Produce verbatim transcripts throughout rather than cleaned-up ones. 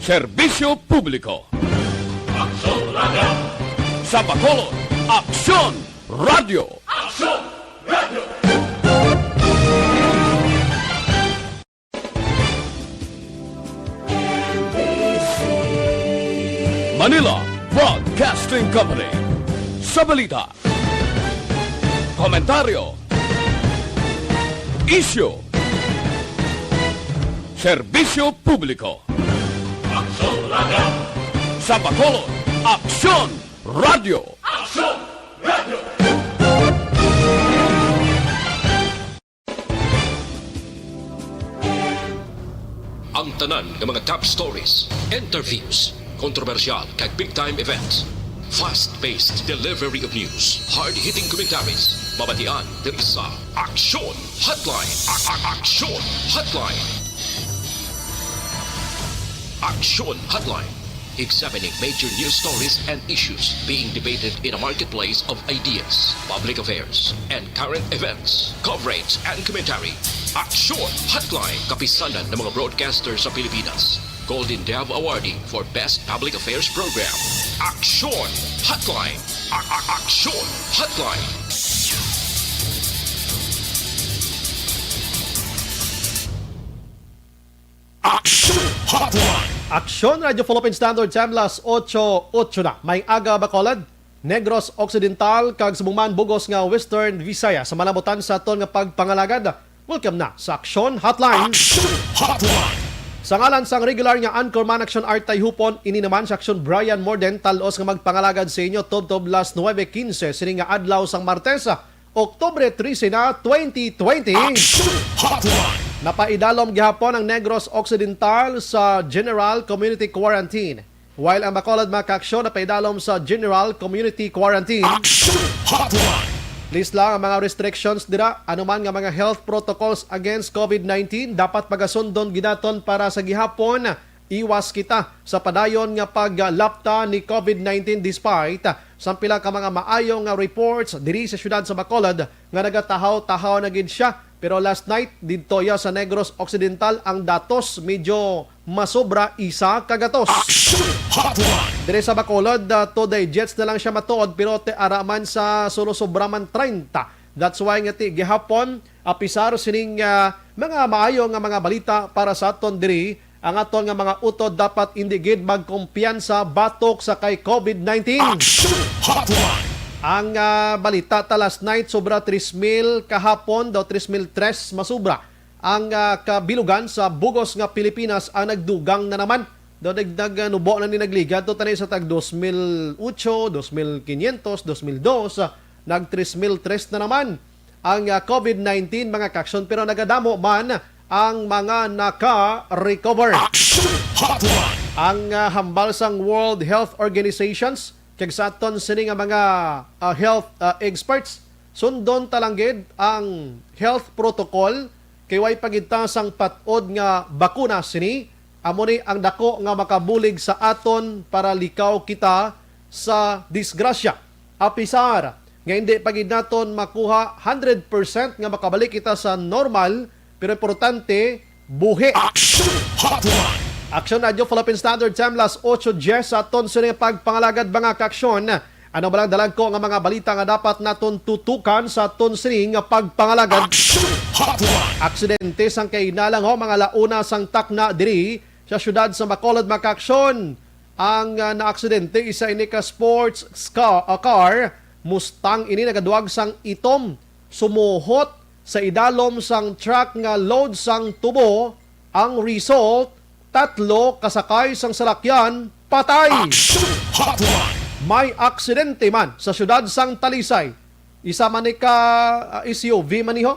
Serbisyo publiko. Aksyon Radio. Sa Bacolod, Aksyon Radio. Aksyon Radio. Manila Broadcasting Company. Sa balita, komentaryo, isyu, serbisyo publiko. Aksyon Radio. Sa Bacolod, Aksyon Radio. Aksyon Radio. Ang tanan nga mga top stories, interviews, kontrobersyal kag big time events. Fast-paced delivery of news, hard-hitting commentaries, mabatian diri sa Aksyon Hotline. A- a- Aksyon Hotline. Aksyon Hotline. Examining major news stories and issues being debated in a marketplace of ideas, public affairs, and current events. Coverage and commentary. Aksyon Hotline. Kapisanan ng mga broadcaster sa Pilipinas. Golden Dove Awardee for Best Public Affairs Program. Aksyon Hotline. A- a- Aksyon Hotline. Aksyon Hotline. Aksyon Radio Philippine Standard Time, las otso, otso na. May aga, Bacolod, Negros Occidental, kag subong man bugos nga Western Visayas. Sa malamutan sa aton nga pagpangalagad, welcome na sa Aksyon Hotline. Aksyon Hotline. Sa ngalan sang regular nga anchorman, Aksyon Art Tayhupon, ini naman sa Aksyon Brian Morden, talos nga magpangalagad sa inyo, tubtob las nuebe quince, sini nga adlaw sang Martes, Oktubre trese na, twenty twenty. Aksyon Hotline. Napaidalom gihapon ang Negros Occidental sa General Community Quarantine, while ang Bacolod, mga kaaksyon, napaidalom sa General Community Quarantine. Aksyon Hotline. List lang ang mga restrictions dira, anuman nga mga health protocols against covid nineteen dapat pagasundon gid naton para sa gihapon iwas kita sa padayon nga paglapta ni covid nineteen, despite sang pila ka mga maayo nga reports diri sa siyudad sa Bacolod nga nagatahaw-tahaw na gid siya. Pero last night, didto ya sa Negros Occidental, ang datos medyo masobra isa ka gatos. Action Hotline! Diri sa Bacolod, ah, two digits na lang siya matuod, pero ti ara man sa Sulu, sobra man treinta. That's why nga ti gihapon, apisar sining, ah, mga maayo nga mga balita para sa aton diri, ang aton nga mga utod dapat indi gid magkumpiyansa batok sa kay covid nineteen. Action Hotline! Ang, ah, balita ta last night, sobra tres mil, kahapon daw tres mil tres, masobra ang, ah, kabilugan sa bugos nga Pilipinas ang nagdugang na naman. Daw nag-, nag-, ah, nubo na ni nagligad to tani sa tag dos mil otso, dos mil quinientos, dos mil dos, ah, nag tres mil tres na naman ang, ah, covid nineteen, mga kaaksyon, pero nagadamo man ang mga naka-recover. Action Hotline! Ang, ah, hambal sang World Health Organizations kag sa aton sini nga mga, ah, health, ah, experts, sundon ta lang gid ang health protocol kay way pa gid ta sang pat-od nga bakuna sini. Amo ni ang dako nga makabulig sa aton para likaw kita sa disgrasya. Apisar nga hindi pa gid naton makuha hundred percent nga makabalik kita sa normal, pero importante, buhi. Action Hotline! Aksyon Radyo Philippine Standard Time, las otso diez sa aton sini pagpangalagad, mga kaaksyon. Ano ba lang dalagko nga mga balita nga dapat naton tutukan sa aton sini nga pagpangalagad? Action Hotline! Aksidente sang kainalang ho, mga launa sang takna diri sa siyudad sa Bacolod, mga kaaksyon. Ang, ah, naaksidente, isa ini ka sports sca-, ah, car, Mustang ini, nagaduag sang itom. Sumuhot sa idalom sang truck nga load sang tubo. Ang result, tatlo kasakay sang salakyan patay. Action Hotline! May aksidente man sa siyudad sang Talisay. Isa man ni ka, ah, S U V man niho.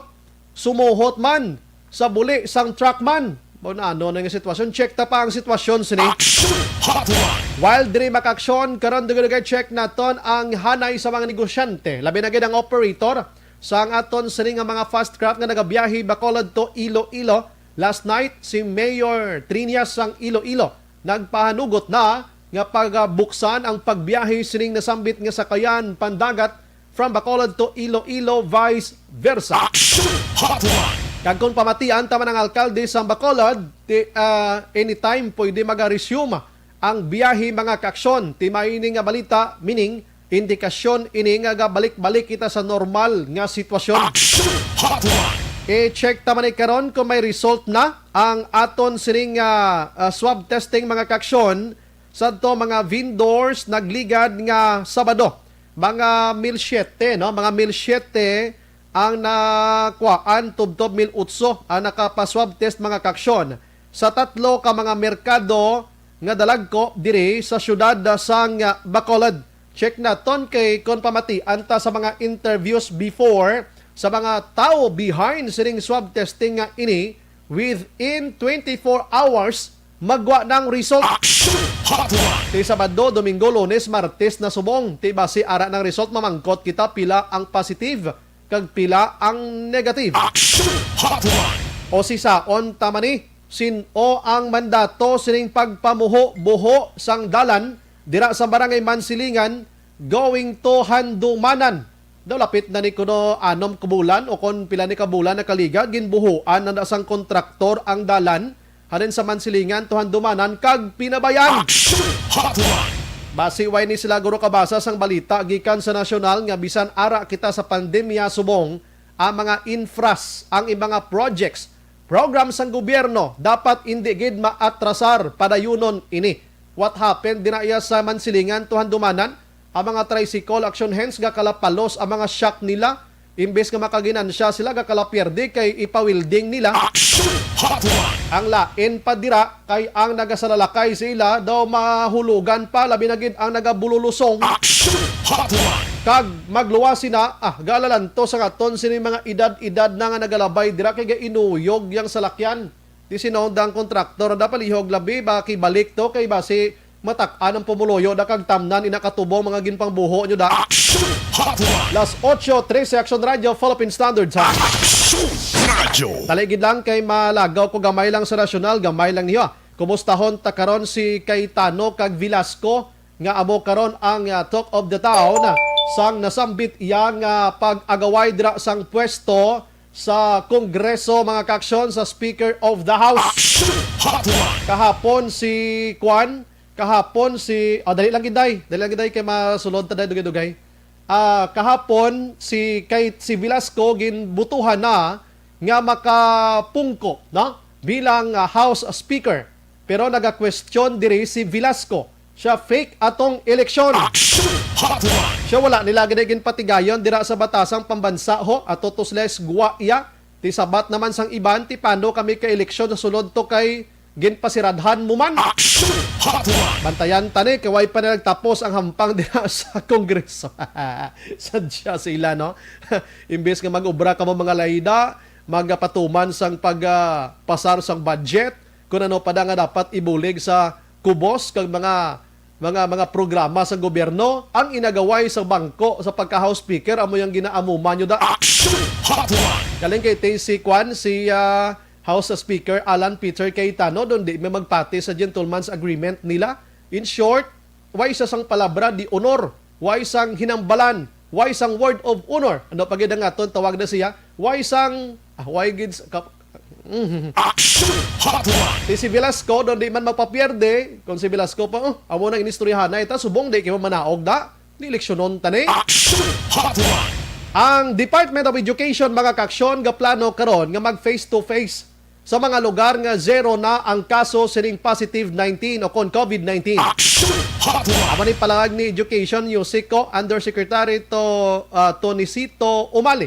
Sumuhot man sa buli sang truck man. Mao na, ano na nga sitwasyon? Check ta pa ang sitwasyon sini. Action Hotline! While diri makaaksyon, karon dugay-dugay check naton ang hanay sa mga negosyante, labi na gid ang operator sang aton sini nga mga fast craft nga nagabiyahe Bacolod to Iloilo. Last night, si Mayor Triñas sang Iloilo nagpahanugot na nga pagabuksan ang pagbiyahe sining nasambit nga sakayan pandagat from Bacolod to Iloilo, vice versa. Action Hotline! Kag kon pamatian ta man ang alkalde sang Bacolod, ti, ah, anytime pwede maga-resume ang biyahe, mga kaaksyon. Ti maini nga balita, meaning indikasyon ini nga gabalik-balik kita sa normal nga sitwasyon. Action Hotline! I-check ta man ni karon kung may result na ang aton sining, ah, ah, swab testing, mga kaaksyon, sadto mga vendors nagligad nga Sabado. Mga mil siyete, no? Mga mil siyete ang nakuhaan, tubtob mil otso ang nakapaswab test, mga kaaksyon, sa tatlo ka mga merkado nga dalagko diri sa siyudad sang Bacolod. Check naton kay kon pamatian ta sa mga interviews before sa mga tawo behind sining swab testing nga ini, within twenty-four hours, magwa ng result. Action Hotline! Ti Sabado, Domingo, Lunes, Martes na subong. Ti basi ara ng result, mamangkot kita pila ang positive kag pila ang negative. Action Hotline! O sisaon ta man ni, sin-o ang mandato sining pagpamuho-buho sang dalan dira sa Barangay Mansilingan going to Handumanan? Daw lapit na ni kuno anom ka bulan o kon pila ni ka bulan nakaligad, ginbuhuan na sang kontraktor ang dalan halin sa Mansilingan to Handumanan kag pinabayaan. Action Hotline! Basi way ni sila guro kabasa sang balita gikan sa nasyonal nga bisan ara kita sa pandemya subong, ang mga infras, ang mga projects, program sang gobyerno dapat indi gid maatrasar, padayunon ini. What happened dinaya sa Mansilingan to Handumanan? Ang mga tricycle action hands gakalapalos ang mga shock nila. Imbes nga makaginansya sila, gakalapierde kay ipa-welding nila. Action Hotline! Ang lain pa dira kay ang nagasalalakay sa ila daw mahulugan pa, labi na gid ang nagabululusong. Action Hotline! Kag magluwas sina, ah, gaalalanto sa aton sini mga edad-edad na nga nagalabay dira kay gainuyog yang salakyan. Di sinong dang kontraktor, da palihog labi ba kibalik to kay basi matak-an ang pumuluyo da kag tamnan ina katubo mga ginpangbuho nyo da. Action Hotline! Las ocho trese, Action Radio, Philippine Standard Time. Action Radio! Dali gid lang kay malagaw ko gamay lang sa nasyonal, gamay lang niyo. Kumustahon ta karon si Cayetano kag Velasco nga amo karon ang, ah, talk of the town, ah, sang nasambit iya nga pag-agaway dira sang pwesto sa Kongreso, mga kaaksyon, sa Speaker of the House. Action Hotline! Kahapon si Kwan, kahapon si, oh, dali lang gid, day. Dali lang gid, day, kay masulod ta, day, dugay-dugay. Ah, kahapon si, kay si Velasco ginbutuhan na nga makapungko, no, bilang, ah, House Speaker. Pero naga-question diri si Velasco. Siya fake atong eleksyon. Action Hotline! Siya wala nila gid ginpatigayon dira sa batasang pambansa, ho, ato to sila gwa iya. Ti sabat naman sang iban, ti pano kami ka eleksyon sa sulod to kay ginpasiradhan mo man. Action Hotline! Bantayan ta ni kay way pa na nagtapos ang hampang dira sa Kongreso. Sadya sila, no? Imbes nga mag-obra kamo mga layda, magapatuman sang pag, ah, pasar sang budget, kun ano pa da nga dapat ibulig sa kubos kag mga, mga, mga programa sa gobyerno, ang inagaway sa bangko sa pagka-House Speaker amo yang ginaamuman nyo da. Action Hotline! Galing kay T C Kwan, si, ah, House Speaker Alan Peter Cayetano, doon di may magpati sa gentleman's agreement nila. In short, way sa sang palabra di honor, way sang hinambalan, way sang word of honor. Ano pa gid ang aton tawag na siya? Way sang, ah, way gid sa kap-, Action Hotline! Ti si Velasco, doon di man magpapierde. Kung si Velasco pa, oh, amo nang inistoryahan na ita, subong di kayo manaog da. Di eleksyonon ta ni. Action Hotline! Ang Department of Education, mga kaaksyon, gaplano karon nga mag face-to-face sa mga lugar nga zero na ang kaso sining positive nineteen o kon COVID nineteen. Action Hotline! Amo ni palangag ni Education, Yusiko, Undersecretary to, ah, Tonicito Umali.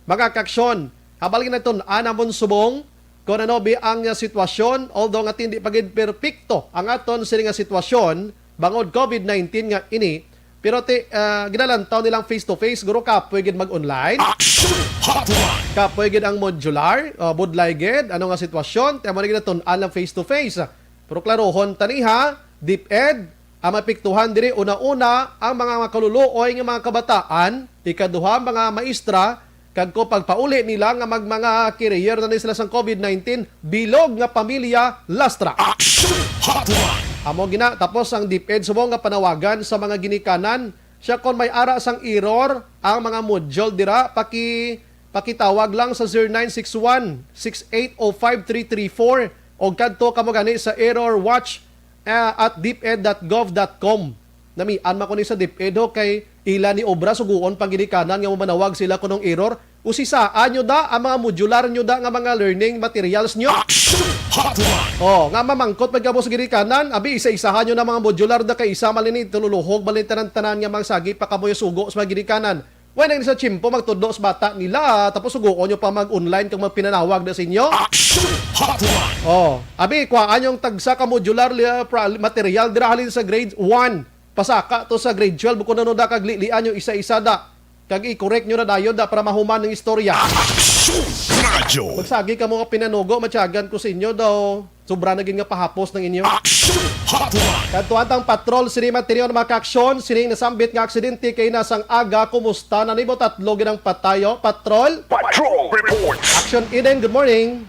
Mga kaaksyon, habal ginatun-an namon subong kung ano bi ang, ah, sitwasyon, although nga hindi pa gid perpekto ang aton sini nga sitwasyon bangod COVID nineteen nga ini, pero ti, ah, ginalantaw nilang face to face, guro kapoy gid mag-online. Action Hotline! Kapoy gid ang modular, ah, budlay gid ano nga sitwasyon, ti amo na ginatun-an lang face to face. Pero klarohon tani ha, DepEd, ang mapiktuhan diri, una-una, ang mga makaluluoy nga mga kabataan, ikaduha, mga maestra, kag ko pagpauli nila nga mag mga carrier na ni sila sang COVID nineteen, bilog nga pamilya, lastra. Action Hotline! Amo gina, tapos ang DepEd subong nga panawagan sa mga ginikanan, siya kon may ara sang error, ang mga module dira, paki, Pakitawag lang sa zero nine six one, six eight oh five three three four o kadto kamo gani sa error watch, ah, at deped dot gov dot com. Namian man ko ni sa DepEd, ho, kay ila ni obra suguon pang ginikanan nga manawag sila kunong error. Usisaan nyo da ang mga modular nyo da nga mga learning materials nyo. Action Hotline! Oh, nga mamangkot man kamo sa ginikanan, abi, isa-isahan nyo na mga modular da kay isa malini, tululuhog malini tanan-tanan nga mga sagi pa kamoy sugo sa mga ginikanan. Wala na sa tiyempo magtudlo sa bata nila, tapos suguon nyo pa mag-online kag magpinanawag na sa inyo. Action Hotline! Oh, abi, kuhaan yung tagsa ka modular, ah, pra-, material dira halin sa grade one. Pasaka to sa grade twelve, kung ano da, kag lilian nyo isa-isa da. Kag i-correct nyo na dayon da para mahuman ang istorya. Action Radyo! Magsagi ka mga pinanugo, matyagan ko sa inyo daw. Sobra na gid nga pahapos ng inyo. Action Hotline! Kadtuan tang patrol, sini material, mga kaaksyon, sining nasambit nga aksidente kay nasang aga, kumusta na nimo tatlo ginang patayo, patrol? Patrol Report! Action Eden, good morning.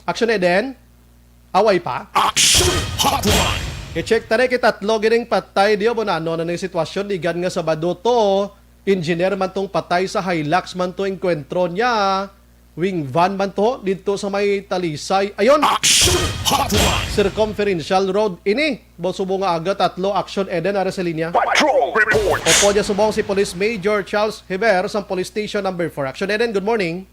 Action Eden, away pa? Action Hotline! I-check tani kay tatlo gining patay diyo, bonano na ning sitwasyon, ligan nga Sabado to, engineer man tong patay sa Hilux man to, engkwentro niya. Wing van man to dito sa may Talisay. Ayon! Action Hotline! Circumferential Road ini. Bo subong nga aga, tatlo, Action Eden, ara sa linya. Patrol Report! Opo, niya subong si Police Major Charles Heber sa Police Station number four. Action Eden, good morning.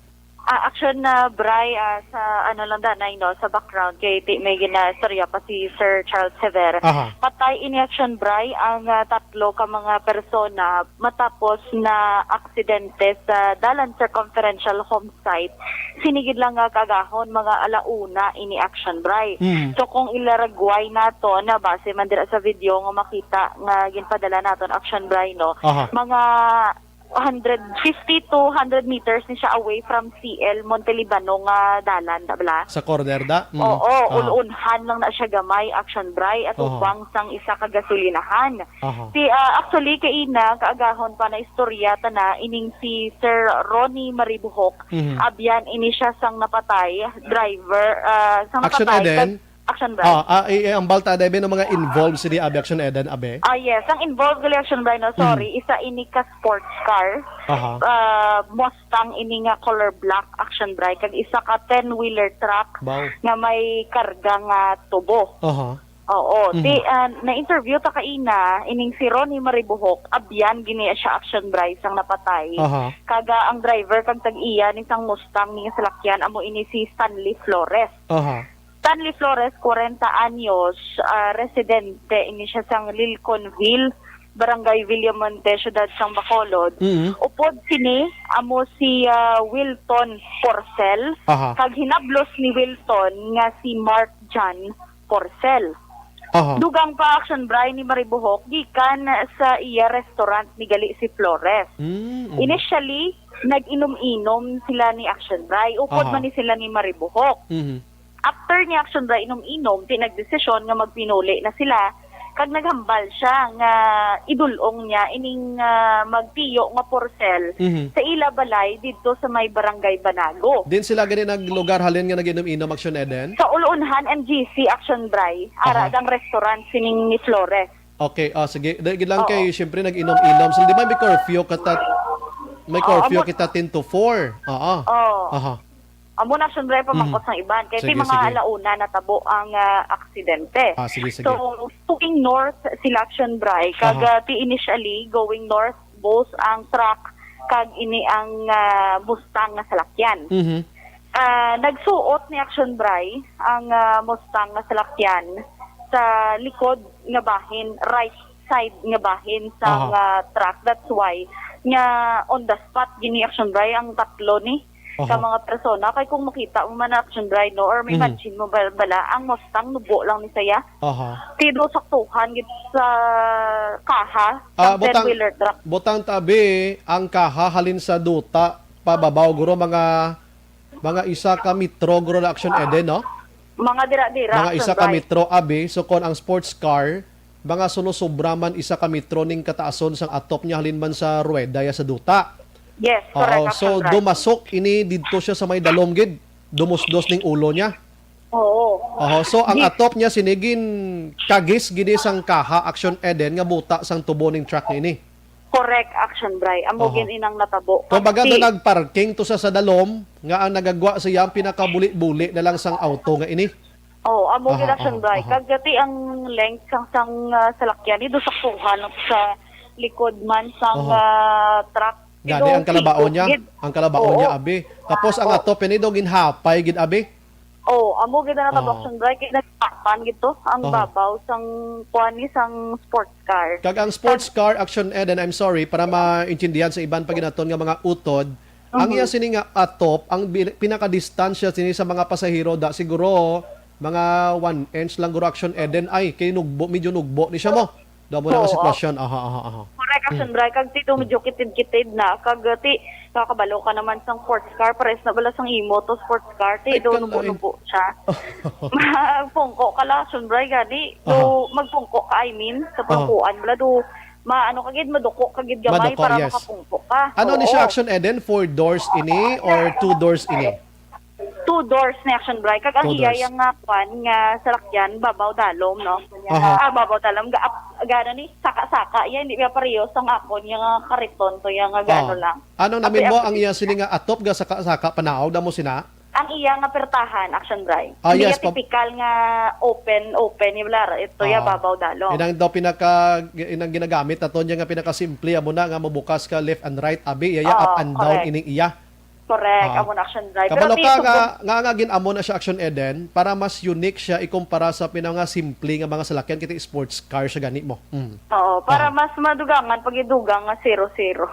Ah, Action na, Bri, ah, sa ano lang danay, no, sa background kay ti may ginastorya pa si Sir Charles Heber. Aha. Patay ini, Action Bri, ang, ah, tatlo ka mga persona matapos na aksidente sa Dalan Circumferential Home site. Sinigid lang nga kagahon, mga alauna ini, Action Bri. Mm. So kung ilaragway nato na base man dira sa video nga makita nga ginpadala naton, Action Bri, no, Aha. mga hundred fifty to hundred meters ni siya away from C L Montelibano nga dalan, da bala. Sa corner da? Mm. Oo, Ah. ulunhan lang na siya gamay, Action Bri, at Aha. ubang sang isa ka gasolinahan. Aha. Si, ah, actually, kaina, kaagahon pa na istorya ta na ining si Sir Ronnie Maribuhok. Mhm. Abyan ini siya sang napatay, driver, ah, sang Action napatay, Eden? kag-, Action Bri. Ah, ah, eh, eh, ang balta, Eden, ang mga involved sini, abi, Action Eden, abi? Ah, yes. Ang involved gali, Action Bri, no? Sorry. Mhm. Isa ini ka sports car. Aha. Ah, Mustang ini nga color black, Action Bri. Kag isa ka ten-wheeler truck Wow. nga may karga nga tubo. Aha. Oo. Mhm. Ti, ah, na-interview ta kaina, ining si Ronnie Maribuhok, abyan gini siya, Action Bri, sang napatay. Aha. Kaga ang driver kag tag-iya ni sang Mustang ni nga salakyan, amo ini si Stanley Flores. Aha. Stanley Flores, kwarenta anyos, ah, residente ini siya sang Lilconville, Barangay Villamonte, Siyudad sang Bacolod. Mhm. Upod sini, amo si, ah, Wilton Porcel, Aha. kag hinablos ni Wilton nga si Mark John Porcel. Aha. Dugang pa, Action Bri, ni Maribuhok gikan sa iya restaurant ni gali si Flores. Mm, mm. Initially, nag-inom-inom sila ni Action Bri. Upod Aha. man ni sila ni Maribuhok. Mhm. After ni Action Bri inom-inom, ti nagdesisyon nga magpinuli na sila, kag naghambal siya nga idul-ong niya ining, ah, magtiyo nga Porcel Mhm. sa ila balay didto sa may Barangay Banago. Din sila gani naglugar halin nga nag-inom-inom, Action Eden? Sa Ulunhan, M G C, Action Bri, ara Aha. dang restaurant sining ni Flores. Okay, ah, sige. Dahil lang Oo. kay, siyempre, nag-inom-inom sila. Di ba may curfew kita, may Oo, curfew amo- kita ten to four? Oo. Oo. Aha. Amo na, siyempre, pamangkot Mhm. sang iban. Kaya Sige, ti mga sige. alauna natabo ang, ah, aksidente. Ah, sige, sige. So, going north sila, Action Bri. Kag, Aha. ah, ti initially, going north, both ang truck kag ini ang, ah, Mustang nga salakyan. Mhm. Ah, nagsuot ni Action Bri ang, ah, Mustang nga salakyan sa likod nga bahin, right side nga bahin sang, Aha. ah, truck. That's why nga on the spot gini, Action Bri, ang tatlo ni Aha. ka mga persona. Kay kung makita mo man, Action Bri, no, or may Mhm. imagine mo ba, bala, ang Mustang nubo lang ni saya. Aha. Tido saktuhan gid sa kaha Ah, sang butang, ten-wheeler truck. butang tabi ang kaha halin sa duta pababaw, guro, mga, mga isa ka metro, guro, na, Action Eden, no? Mga dira-dira, Mga isa ka Action Bri. metro, abi. So, kon ang sports car, mga sulosobra man isa ka metro ning kataason sang atop niya halin man sa ruweda ya sa duta. Yes, correct, Oo, Action so Bri. dumasok ini didto siya sa may dalom gid. Dumusdos ning ulo niya. Oo. Oho, so ang Yes. atop niya sinigin kagis gini sang kaha, Action Eden, nga buta sang tubo ning truck nini. Correct, Action Bri. Amo Aha. gid inang natabo. Kumbaga, Kasi, doon nagparking to sa sadalom nga ang nagagwa siya ang pinakabuli-buli na lang sang auto nga ini. oh, amo gid, Aha, Action aha, Bri. aha. Kag gati ang length sang sang ah, salakyan ni dusaktuhan sa likod man sang Aha. ah, truck. Gani ang kalabaon niya, ang kalabaon Oo. niya, abi. Tapos ang Oo. atop ini do ginhapay gid, abi. Oh, amo gid na Oo. Action Bri, kay nagpapan gid to ang Oo. babaw sang kuan ni sang sports car. Kag ang sports car, Action Eden, I'm sorry, para maintindihan sa iban pa ginaton nga mga utod, ang Mhm. iya sini nga atop, ang bi- pinakadistansya sini sa mga pasahero da siguro mga one inch lang guro, Action Eden, ay kay nugbo, medyo nugbo ni siya mo. Damo na ang Oo. sitwasyon. Aha, aha, aha. Correct, Action Bri. Kag ti do medyo kitid-kitid na. Kag ti, kakabalo ka naman sang sports car. Pares na bala sang imo to sports car. Ti Ay, do kalain. nubo-nubo siya. Magpungko ka lang, Action Bri, gani. Do, magpungko ka, I mean, sa pungkuan. Bala do, ma, ano ka gid, maduko ka gid gamay Maduko, para yes. makapungko ka. Ano ni Oo. siya, Action Eden? Four doors ini or two doors ini? Two doors ni Action Bri. Kag ang Two iya doors. yang nga kwan nga salakyan, babaw dalom, no? Aha. Ah, babaw dalom. Ga, ap- gano ni? Saka-saka. Iya, hindi ka pareho sa nga akon, yung nga kariton to, yung nga gano Ah. lang. Ano Abi, namin mo abi. Ang iya sini nga atop ga saka-saka panaog damo sina? Ang iya nga pertahan, Action Bri. Ah, Hindi yes, iya pab- typical nga open, open, yung lara. Ito, ya Ah. babaw dalom. Inang daw pinaka inang ginagamit nato niya nga pinakasimple amo na nga mabukas ka left and right, abi iya, iya Oo, up and down correct. Ining iya. Correct, Ah. amo na, Action Bri. Kabalo ti ka subong- nga, nga, nga gin-amo na siya, Action Eden, para mas unique siya ikumpara sa pinang nga simple nga mga salakyan, kita sports car siya gani mo. Mm. Oo, para Ah. mas madugangan pag idugang nga zero zero.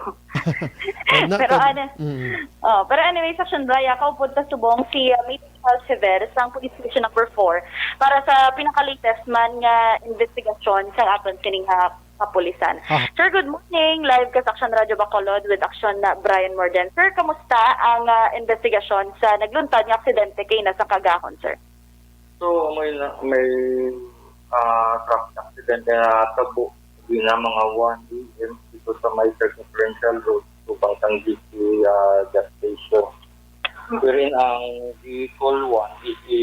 Eh, na- Pero ka- ano, Mm. oh, pero anyway, Action Bri, kaupod ta subong si uh, Major Charles Javier sang Police Station Number four para sa pinaka-latest man nga investigasyon sang aton sining nga kapulisan. Ah. Sir, good morning. Live ka sa Action Radio Bacolod with Action na Brian Morden. Sir, kamusta ang ah, investigasyon sa nagluntad nga aksidente kay na sa Kagahon, sir? So, may na, may ah, traffic accident na tabo di na mga one A M dito sa may Circumferential Road, subang sang G C ah, gas station. Wherein ang vehicle one is a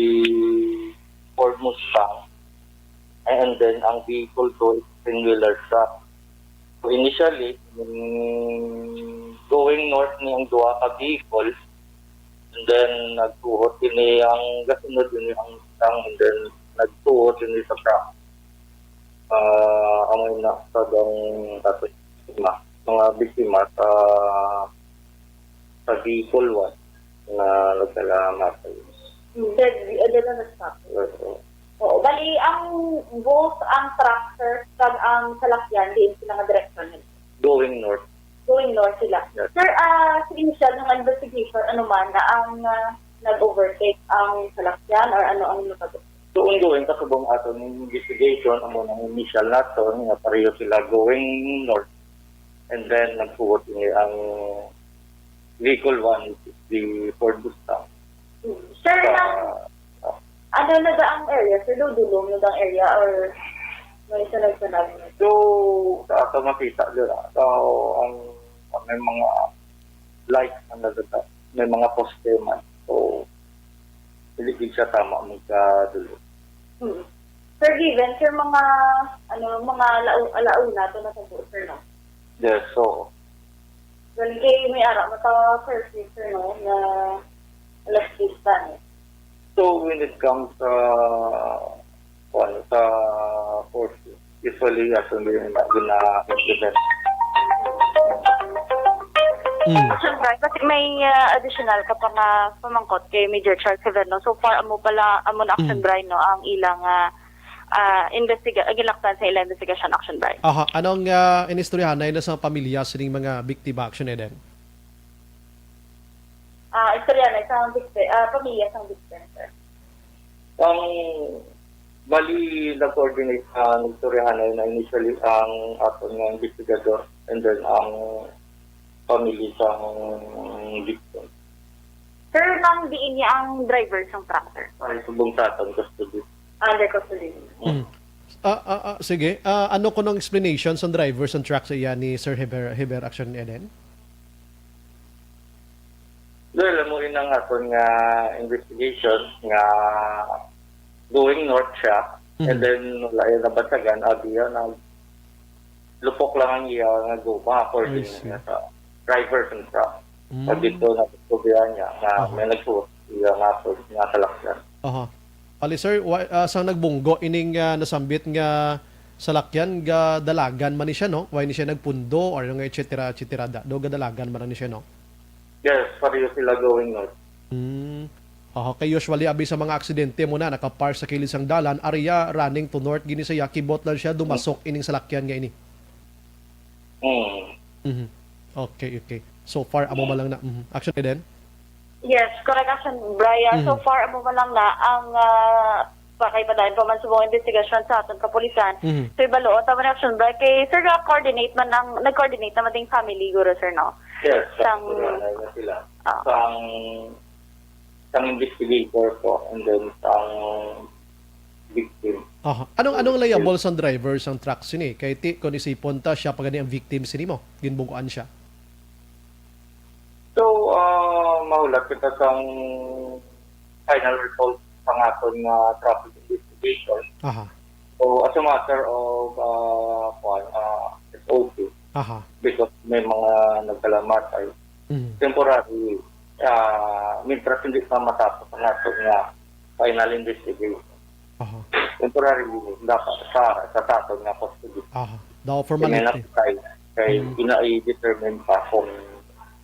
Ford Mustang, and then ang vehicle two is ten-wheeler truck. So initially, mm, going north ni ang duha ka vehicle, and then nagtuhot ini ang gasunod ini ang Mustang, and then nagtuhot ini sa truck. Ah, amo na sa ang ato mga biktima sa sa vehicle one na nagkalamatay. Dead, uh, dead on the spot. Oo. Oo, bali, ang both ang truck, sir, kag ang salakyan, diin sila nga direksyon? Going north. Going north sila. Yes. Sir, ah, sa initial nga investigation, ano man na ang ah, nag-overtake ang salakyan or ano ang nakabot? So ongoing kasubong aton investigation, amo nang initial naton nga pareho sila going north, and then nagsuot ni ang vehicle one, which is the Ford Mustang. Sir, Sa, nang ano na ba ang area? Sir, dudulong na ba ang area or may sunag-sunag? So, sa ato makita dira, so, ang may mga light ang nagata, may mga poste man. So, hindi gid siya tama magkadulo. Hmm. Sir, given, sir, mga ano, mga lau- alauna to na sa sir, no? Yes, so, Well, kay may ara mata curfew, sir, no, na alas diyes na, eh. So when it comes sa kuan, sa force, usually ato may gina-implement. Mm. Action Brian, kasi may ah, additional ka pa nga pamangkot kay Major Charles Severno. So far, amo pala, amo na Action Mm. Brian, no, ang ilang ah, ah, investiga ang gilaktan sa ilang investigation, Action Brian. Aha, anong uh, inistoryahanay na sa pamilya sining mga biktima, Action Eden? Ah, istorya na isang victim, ah, pamilya sang victim, sir. Ang bali nag-coordinate sa nagtoryahanay na initially ang aton nga investigador and then ang family sa victim. Sir, nang diin niya ang driver sang truck, sir? Ay, subong sa aton custody. Under custody. Mm. Ah, ah, ah, sige. Ah, ano ko nung explanation sa driver sa truck sa iya ni Sir Heber, Heber Action Eden? Dahil mo rin ang aton nga investigation nga going north siya, Mhm. and then wala yung nabantagan, abi yan, nag, lupok lang ang iya nga guma, according I see. Niya sa driver sa truck. Mm. Sa dito na discovery niya nga Aha. May nagsuot iya nga, nga salakyan. Aha. Ali, sir, wa, ah, sang nagbunggo ining, ah, nasambit nga salakyan, ga dalagan man ni siya, no? Wala ni siya nagpundo or nga et cetera, et cetera da. Do ga dalagan man ni siya, no? Yes, pareho sila going north. Hmm. Aha, kay usually abi sa mga aksidente mo na nakapark sa kilid sang dalan, area running to north gini siya, kibot lang siya dumasok ining salakyan nga ini. Mm. Mhm. Okay, okay. So far, amo man lang na. Mhm. Action, Eden? Yes, correct, Action Brian. So Mhm. far, amo man lang na ang, ah, pa kay padayon pa man subong investigasyon sa aton kapulisan. Mhm. So, ibalo, tama na, Action Brian. Kay, sir, ga-coordinate man ang, nag-coordinate naman ding family, guro, sir, no? Yes, Sang sa, na sila. Ah. Sang, sang investigator po, and then sang victim. Aha. Anong, anong liable sang driver sang truck sini? Kay ti, kung isipon ta, siya pa gani ang victim sini mo. Ginbugoan siya. So, ah, mahulat kita sang final result sang aton nga traffic investigation. Aha. So, as a matter of, ah, kuwan, ah, S O P, Aha. because may mga nagkalamatay, Mhm. temporary, ah, mintras hindi pa matapos ang aton nga final investigation. Aha. Temporary relief, dapat sa, sa taton nga custody. Aha. Daw Kay may formality. Napatay, kay Mm. ina-, i-determine pa kung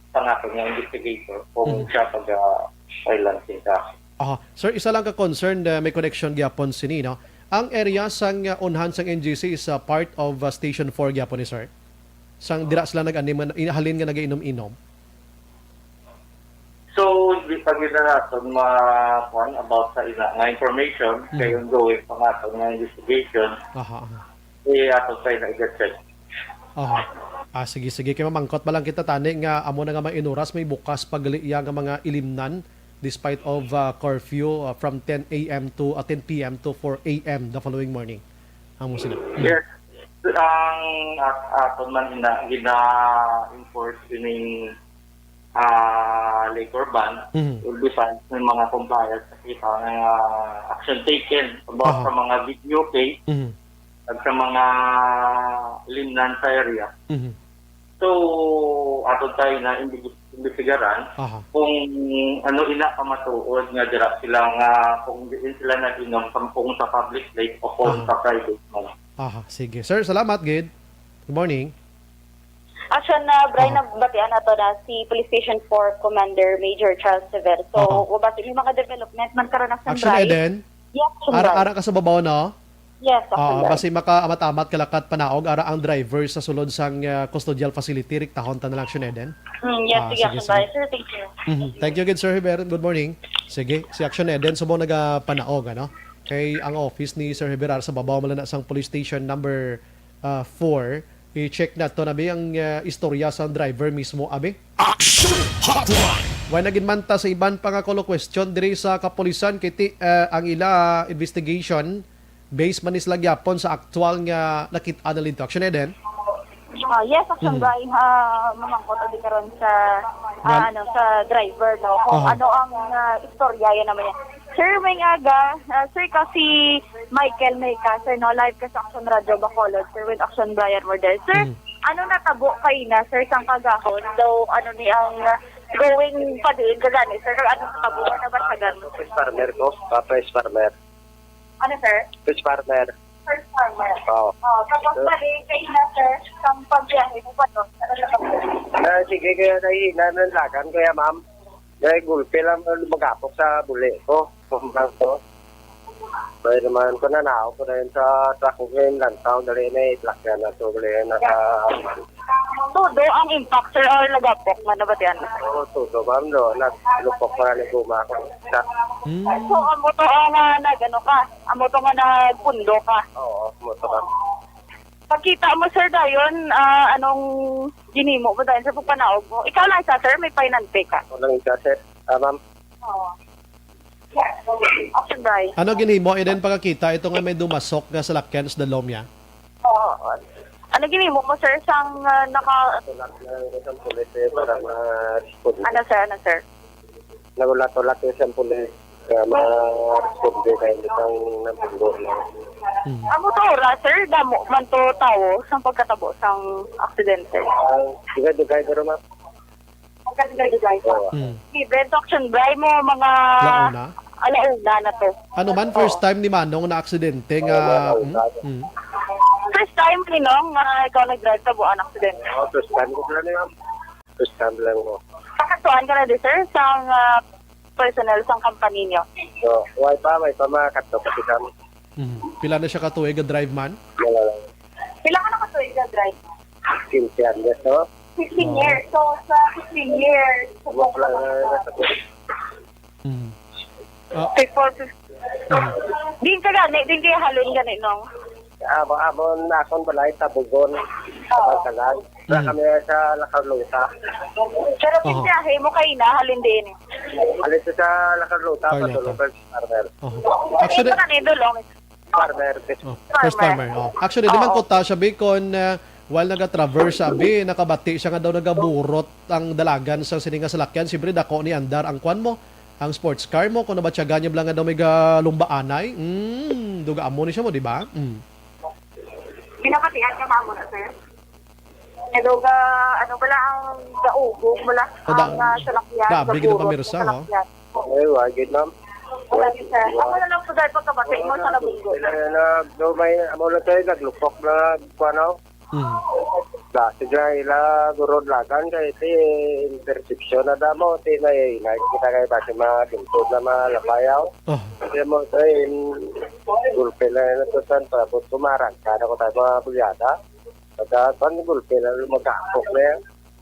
sa nga nga investigator kung Mm. siya pag, ah, file lang sin kaso. Aha. Sir, isa lang ka concern na may connection gyapon sini, no? Ang area sang, uh, unhan sang N G C is, uh, part of, uh, Station four gyapon ni sir. Sang dira sila nag-anim nga, in-, halin nga nagainom-inom. So, hindi pa gid na naton ma-, kuwan about sa ina nga information, Mhm. kay ongoing pa nga aton nga investigation. Aha, aha. Eh, ato pa na i-check. Aha. Ah, sige, sige. Kay mamangkot ba lang kita tani nga amo na nga mga inuras may bukas pa gali iya nga mga ilimnan despite of, uh, curfew, uh, from ten A M to, uh, ten P M to four A M the following morning. Amo sila. Yes. Ang at-, aton man ina, gina-enforce ining, ah, liquor ban, Mhm. will be fine sa mga compliance sa kita nga action taken about Aha. sa mga video case, Mhm. at sa mga limnan sa area. Mhm. So, ato tayo na imbig-, imbestigaran Aha. kung ano ina ka matuod nga dira sila nga kung diin sila nag-inom sa, kung sa public place o kung Aha. sa private man. Aha, sige. Sir, salamat gid. Good morning. Action na, Brian, Aha. nabatian nato na si Police Station four Commander Major Charles Sever. So, Aha. wa ba may mga development man karon, Action Action Brian? Eden? Yes, Action Ara, Brian. Ara ka sa babaw, no? Yes, Action Ah, Brian. Basi maka-amat-amat kalakat panaog, ara ang driver sa sulod sang, ah, custodial facility, riktahon ta na lang, Action Eden. Mm, yes, Ah, sige, sige, Action sige. Brian. Sir, thank you. Mhm. Thank you again, Sir Heber. Good morning. Sige, si Action Eden, subong nagapanaog, ano? Kay ang office ni Sir Heber ara sa babaw man lang na sang police station number, ah, four. I-check nato na bi ang, ah, istorya sa driver mismo, abi. Action Hotline! Wala na gid man ta sa iban pa nga kulo question diri sa kapulisan kay ti, ah, ang ila investigation based man ni sila gyapon sa aktual nga nakit-an na linto. Action Eden? Ah, yes, Action Mm. Brian, ah, mamangkot uli karon sa, ah, Gal- ano, sa driver, no? Kung Aha. ano ang, ah, istorya, yan naman yan. Sir, may aga, ah, sir, kasi Michael may ka, sir, no? Live ka sa Action Radio Bacolod, sir, with Action Brian Mordel. Sir, Mm. ano natabo kaina, sir, sang kagahon? Daw, ano ni ang, ah, going pa diin ka gani, sir? Ano natabo na ba sa ganun? Fish farmer ko, pa fish farmer. Ano, sir? Fish farmer. Fish farmer. Oo. Oh, tapos So, bali, kayo na, sir, sa pagbiyahe mo pa doon? Ano na ba? Ah, sige, kaya nahihina ng lagan, kaya ma'am. May gulpi lang ang magapok sa buli ko. Kumbang ko. May naman ko na nao ko na yun sa truck ko ngayon, lantaw, dali na, itlak na na to, dali na sa Todo ang impact, sir, or nagapok man na ba yan? Oo, todo, ma'am, no? Naglupok pa ni guma ako. Sa Hmm. So, amo to, ah, nga nag-, ano ka? Amo to nga nagpundo ka? Oo, amo to, ma'am. Pagkita mo, sir, dayon, ah, anong ginimo mo dayon sa pagpanaog mo? Ikaw lang isa, sir, may painante ka? Ako lang isa, sir. Ah, ma'am. Oo. Action, Bray. Ano ginimo, Eden, pagkakita ito nga may dumasok nga salakyan sa dalom niya? Oo. Ano ginimo mo, sir, sang, ah, naka- Tulak na isang pulis, eh, para ma-respond. Ano, sir? Ano, sir? Nagulat-ulat yung isang pulis. Nga ma-responde kay butang nabunggo lang. Mm. Ang motora, sir, damo man to tawo sang pagkatabo sang aksidente. Ang dugay-dugay, pero, ma'am. Pagkatabo-tabo. Oo. Mm. Given to action bry mo mga Launa? Alauna na to. Ano man, first Oo. time ni Manong na aksidente Oo, nga, alauna. Mm, mm. First time ni Nong nga ikaw nag-drive sa buwan aksidente? Oo, first time ko lang, ma'am. First time lang mo. Pakatuan ka na di, sir, sang, ah, personnel sang company niyo? So, way pa, may pa makato kasi kami. Mhm. Pila na siya ka tuig ga drive man? Wala lang. Pila ka na ka tuig ga drive? Quince years, no? Fifteen Oh. years. So, sa fifteen years, Wala lang, ah, Mhm. Ah. Before, Mhm. din ka gani, din kaya halin gani, Nong? Ah, ba, amo na akong balay, Tabugon, Oo. Kabansalan. Na Mhm. kami sa La Carlota. Pero Oho. pinsahe mo kayo na, halin din. Halin sa La Carlota, Carlota. Padulong, Farmer. Oho. Actually, Actually, ito na ni Dulong. Farmer. Oh, first Farmer. timer. Oh. Actually, di man Oo. ko ta siya, Bi, kung, ah, while nagatraverse siya, Bi, nakabati siya nga daw nagaburot ang dalagan sa sini nga salakyan. Siyempre, dako ni andar ang kwan mo, ang sports car mo. Kung nabatyagan niya lang nga daw may galumbaanay, mm, duga amo ni siya mo, di ba? Mm. Pinapatihan ka, ma'am, mo na, sir? Hello, ga, ano pala ang gaubog mo lang? Kada, ang, ah, salakyan, grabe, gaburot ginapamirsa, ang oh. salakyan. Eh, wagid, ma'am. Wala, sir. Ako na lang po dahil pagkabati mo sa nabunggo. Wala na, do may, amo lang tayo, naglupok na, kuha na. Hmm. Dati dyan, ila, gurod lagan, kaya ito, eh, intersection na damo, ito, eh, na, kita kayo, basi mga lingkod na mga lapayaw. Oh. Kaya mo, ito, eh, gulpe na yun, ito, saan, paabot, kumarang, sana ko tayo mga bulyada. Pagka, saan, gulpe na, magkapok na yan.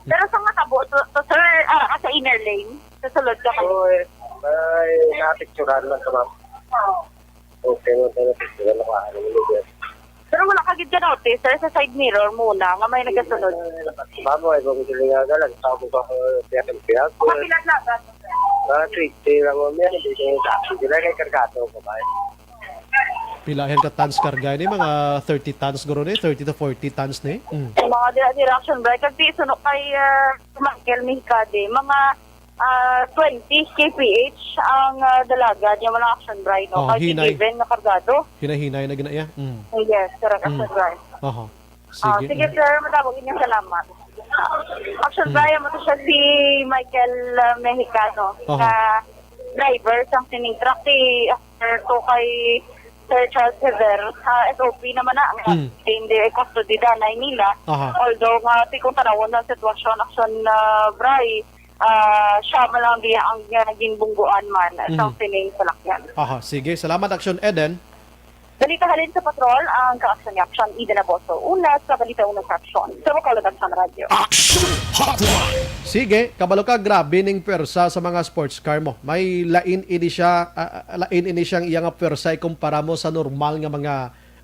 Pero sa matabo, to, to, sir, ah, sa inner lane, sa sulod ka man. Oo, eh. Ay, napicturan lang sa mga Oo. Okay, mo tayo napicturan ako, ano, ano, ano. Pero wala ka gid ka notice, sir, sa side mirror muna, nga may nagasunod. Mamo, ay, kung sila nga galang, tao ko pa ko, tiyak ang tiyak. Mga pila na ba? Mga twenty lang mo, may, hindi ko yung taxi. Sila kay kargado ko ba? Pila yan ka tons karga ni? Mga thirty tons guro ni, thirty to forty tons ni. Mm. Mga dira-, direction break. Kag di suno kay, ah, Michael Mihikade, mga, ah, twenty K P H ang, ah, dalaga niya, mga action bright, no? Oh, kay hinay. Given na kargado. Hinay-hinay na gina iya. Mm. Yes, correct, Mm. action bright. Oho. Ah, Sige. sige, sir. Madamo inyong salamat. Action Hmm. Brian, mo to siya si Michael, uh, Mexicano, Aha. nga driver sang sining truck. Si after to kay Sir Charles Javier, sa S O P naman na, nga Hmm. hindi custody danay nila. Aha. Although nga, ti kung tanawon ang sitwasyon, action, uh, Bri, ah, siya man lang diya ang, nga naging bungguan man sa Mhm. sining salakyan. Aha, sige. Salamat, Action Eden. Balita halin sa patrol, ang kaaksyon ni Action Eden Aboso. Una sa balita, una sa aksyon. Sa Bacolod Action Radio. Action Hotline! Sige, kabalo ka, grabe ning pwersa sa mga sports car mo. May lain ini siya, ah, ah, lain ini siyang iya nga pwersa ikumpara mo sa normal nga mga,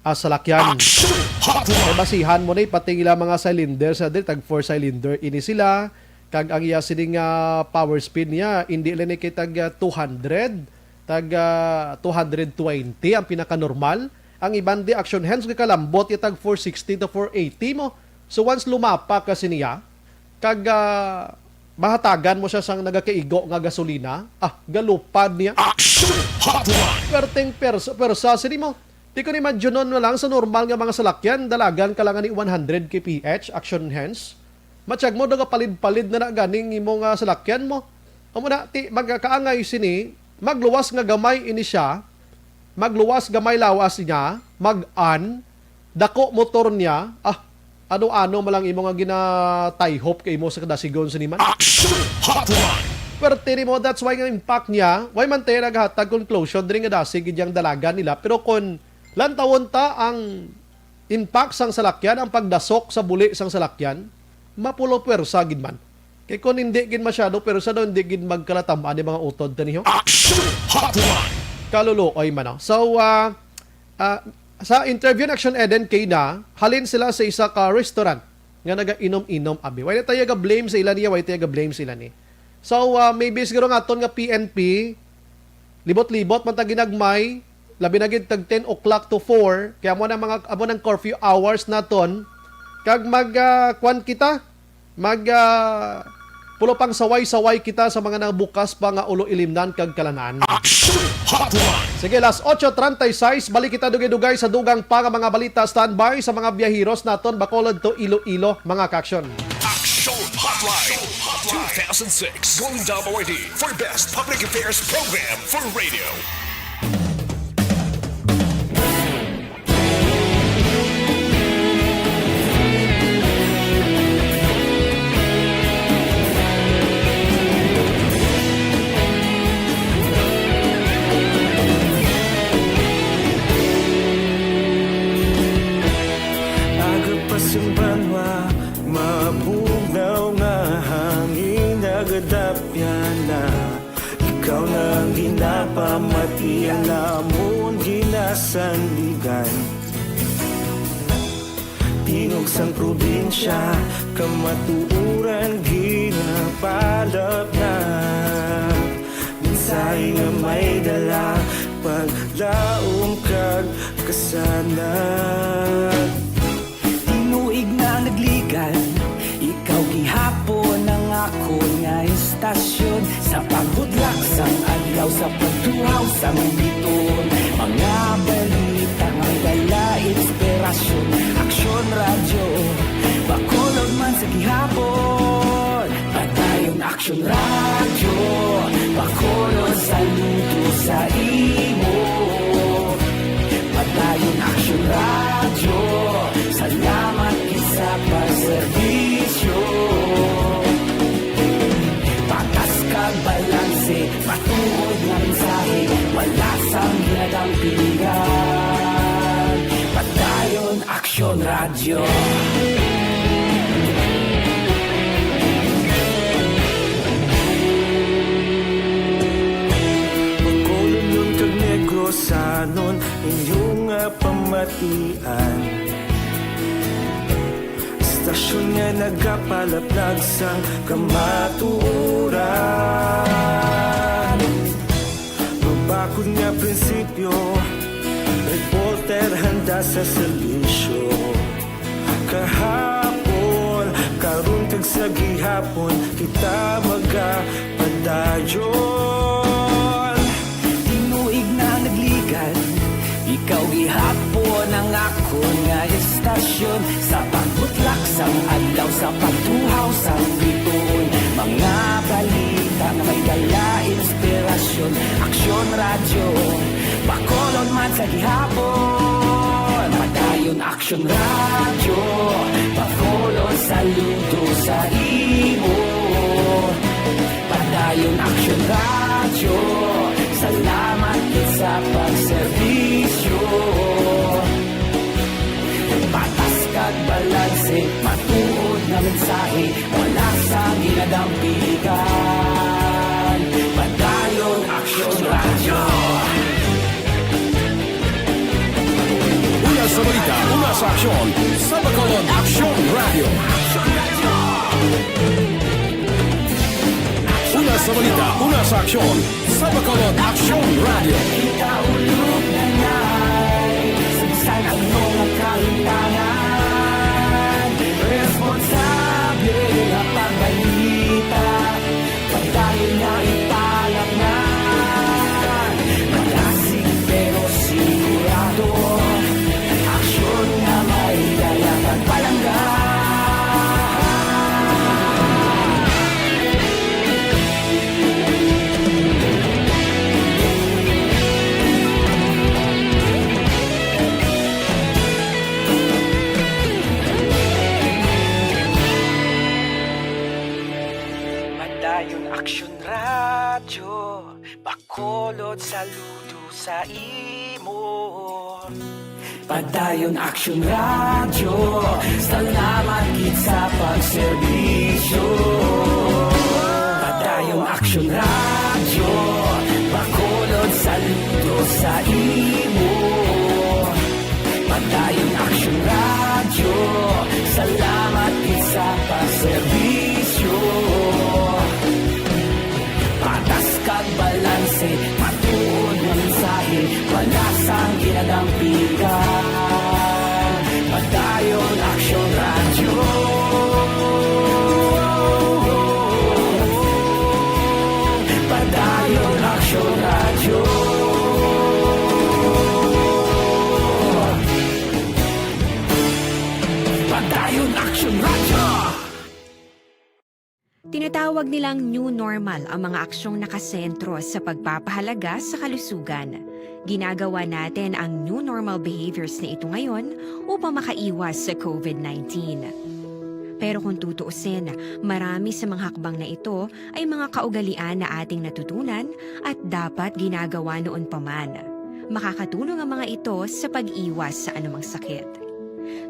ah, salakyan. Action Hotline! May basihan mo na, eh, pati ila mga cylinder sa diri, tag four cylinder ini sila. Kag ang iya sini nga power speed niya, hindi lang ni kay tag, ah, two hundred, tag, ah, two hundred twenty ang pinakanormal. Ang iban di action hands, kay kalambot ya tag four sixty to four eighty mo. So once lumapa ka siniya, kag, ah, mahatagan mo siya sang nagakaigo nga gasolina, ah, galupad niya. Action Hotline! Perting pers-, persa sini mo. Di ko ni madyonon na lang sa normal nga mga salakyan, dalagan ka lang ni one hundred K P H, action hands. Matyag mo, daw palid-palid na na ganing imo nga salakyan mo. Amo na, ti, magkaangay sini, magluwas nga gamay ini siya, magluwas gamay lawas niya, mag-an, dako motor niya, ah, ano-ano man lang imo nga ginatayhop kay imo sa kadasigon sini man. Action Hotline! Perte ni mo, that's why nga impact niya, why man tayo naghatag conclusion diri nga dasig gid yang dalagan nila, pero kon lantawon ta ang impact sang salakyan, ang pagdasok sa buli sang salakyan, mapulo pwersa gid man. Kay kung hindi gid masyado pwersa daw, hindi gid magkalatam-an ni mga utod taniho. Action Hotline! Kaluluoy man, no? So, ah, ah, sa interview ni Action Eden kay na, halin sila sa isa ka restaurant nga nagainom-inom, abi. Wala tayo ga-blame sa ila niya, wala tayo ga-blame sa ila ni. So, ah, maybe siguro nga aton nga P N P, libot-libot man ta ginagmay, labi na gid tag ten o'clock to four, kaya amo na mga, amo nang curfew hours naton, kag mag, ah, kwan kita, mag, ah, Pulo pang saway-saway kita sa mga nabukas pa nga ulo ilimnan kag kalanan. Action Hotline! Sige, las ocho treinta y seis, balik kita dugay-dugay sa dugang pa nga mga balita. Standby sa mga biyaheros naton, Bacolod to Iloilo, mga ka-aksyon. Action Hotline two thousand six Golden Dome Awardee for Best Public Affairs Program for Radio. Aga pa sing banwa, mabugnaw nga hangin, nagadapyan na. Ikaw na ang ginapamati, ang amon ginasandigan. Tingog sang probinsya, kamatuoran ginapalapnag. Mensahe nga may dala, paglaom kag kasanag. Tinuig na nagligan, ikaw gihapon ang akon nga istasyon. Sa pagbutlak sang adlaw, sa pagtuhaw sang bituon, mga balita nga may dala inspirasyon. Aksyon Radyo, Bacolod man sa gihapon. Padayon Aksyon Radyo, Bacolod saludo sa imo. Padayon Aksyon Radyo, salamat gid sa pagserbisyo. Patas kag balanse, matuod nga mensahe, wala sang ginadampigan. Padayon Aksyon Radyo. Bacolodnon kag Negrosanon, inyo nga pamatian. Istasyon nga nagapalaplag sang kamatuoran. Mabakod nga prinsipyo, reporter handa sa serbisyo. Kahapon, karon kag sa gihapon, kita magapadayon. Tinuig na nagligan, ikaw gihapon ang akon nga istasyon. Sa pagbutlak sang adlaw, sa pagtuhaw sang bituon, mga balita nga may dala inspirasyon. Aksyon Radyo, Bacolod man sa gihapon. Padayon Aksyon Radyo, Bacolod saludo sa imo. Padayon Aksyon Radyo, salamat gid sa pagserbisyo. Patas kag balanse, matuod nga mensahe, wala sang ginadampigan. Padayon Aksyon Radyo. Una sa balita, una sa aksyon, sa Bacolod Aksyon Radyo. Una sa balita, una sa aksyon, sa Bacolod Aksyon Radyo. Kita ulog na ngay, sa bisan ano nga kalimtangan, responsable nga pagbalita, padayon nga ipalapngan. Malasig pero sigurado, aksyon nga may dala kag palangga. Padayon Aksyon Radyo, Bacolod saludo sa imo. Padayon Aksyon Radyo, salamat gid sa pagserbisyo. Padayon Aksyon Radyo, Bacolod saludo sa imo. Padayon Aksyon Radyo, salamat gid sa pagserbisyo. Patas kag balanse, matuod nga mensahe, wala sang ginadampigan. Padayon Aksyon Radyo. Tinatawag nilang new normal ang mga aksyong nakasentro sa pagpapahalaga sa kalusugan. Ginagawa natin ang new normal behaviors na ito ngayon upang makaiwas sa COVID nineteen. Pero kung tutuusin, marami sa mga hakbang na ito ay mga kaugalian na ating natutunan at dapat ginagawa noon pa man. Makakatulong ang mga ito sa pag-iwas sa anumang sakit.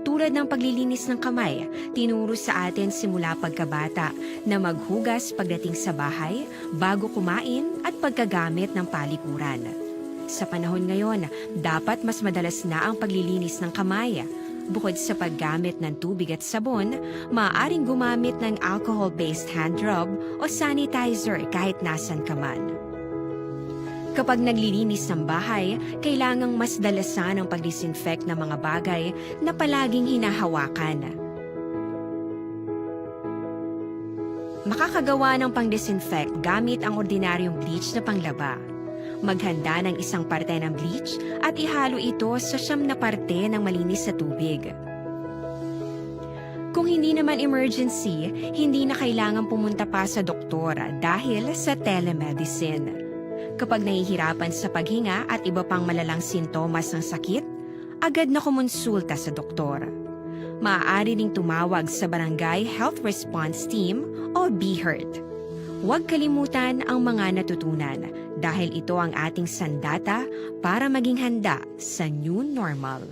Tulad ng paglilinis ng kamay, tinuro sa atin simula pagkabata na maghugas pagdating sa bahay, bago kumain, at pagkagamit ng palikuran. Sa panahon ngayon, dapat mas madalas na ang paglilinis ng kamay. Bukod sa paggamit ng tubig at sabon, maaaring gumamit ng alcohol-based hand rub o sanitizer kahit nasan ka man. Kapag naglilinis ng bahay, kailangang mas dalasan ang pag-disinfect ng mga bagay na palaging hinahawakan. Makakagawa ng pang-disinfect gamit ang ordinaryong bleach na panglaba. Maghanda ng isang parte ng bleach at ihalo ito sa siyam na parte ng malinis na tubig. Kung hindi naman emergency, hindi na kailangan pumunta pa sa doktor dahil sa telemedicine. Kapag nahihirapan sa paghinga at iba pang malalang sintomas ng sakit, agad na kumonsulta sa doktor. Maaari ding tumawag sa Barangay Health Response Team o BHERT. Huwag kalimutan ang mga natutunan dahil ito ang ating sandata para maging handa sa new normal.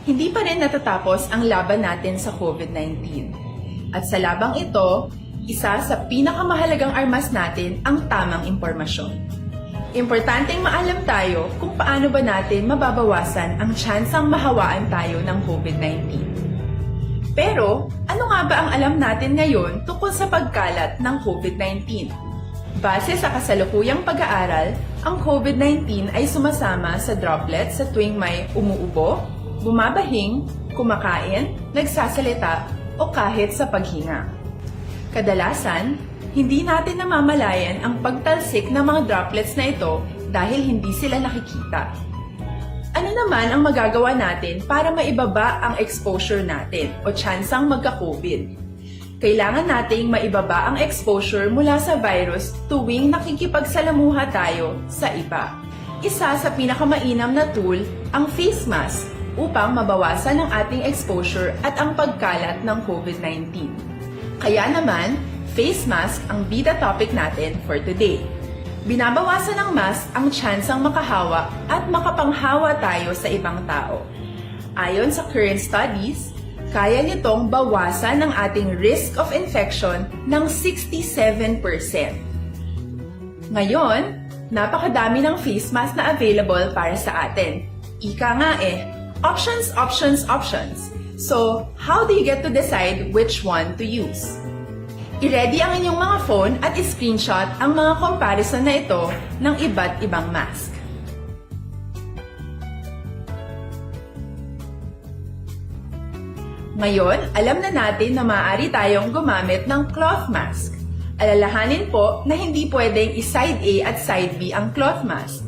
Hindi pa rin natatapos ang laban natin sa COVID nineteen. At sa labang ito, isa sa pinakamahalagang armas natin ang tamang impormasyon. Importanteng maalam tayo kung paano ba natin mababawasan ang tsansang mahawaan tayo ng COVID nineteen. Pero, ano nga ba ang alam natin ngayon tungkol sa pagkalat ng COVID nineteen? Base sa kasalukuyang pag-aaral, ang COVID nineteen ay sumasama sa droplets sa tuwing may umuubo, bumabahing, kumakain, nagsasalita, o kahit sa paghinga. Kadalasan, hindi natin namamalayan ang pagtalsik ng mga droplets na ito dahil hindi sila nakikita. Ano naman ang magagawa natin para maibaba ang exposure natin o tsansang magka-COVID? Kailangan nating maibaba ang exposure mula sa virus tuwing nakikipagsalamuha tayo sa iba. Isa sa pinakamainam na tool ang face mask upang mabawasan ang ating exposure at ang pagkalat ng COVID nineteen. Kaya naman, face mask ang bida topic natin for today. Binabawasan ng mask ang tsansang makahawa at makapanghawa tayo sa ibang tao. Ayon sa current studies, kaya nitong bawasan ang ating risk of infection ng sixty-seven percent. Ngayon, napakadami ng face mask na available para sa atin. Ika nga eh, options, options, options. So, how do you get to decide which one to use? I-ready ang inyong mga phone at i-screenshot ang mga comparison na ito ng iba't ibang mask. Ngayon, alam na natin na maaari tayong gumamit ng cloth mask. Alalahanin po na hindi pwedeng i-side A at side B ang cloth mask.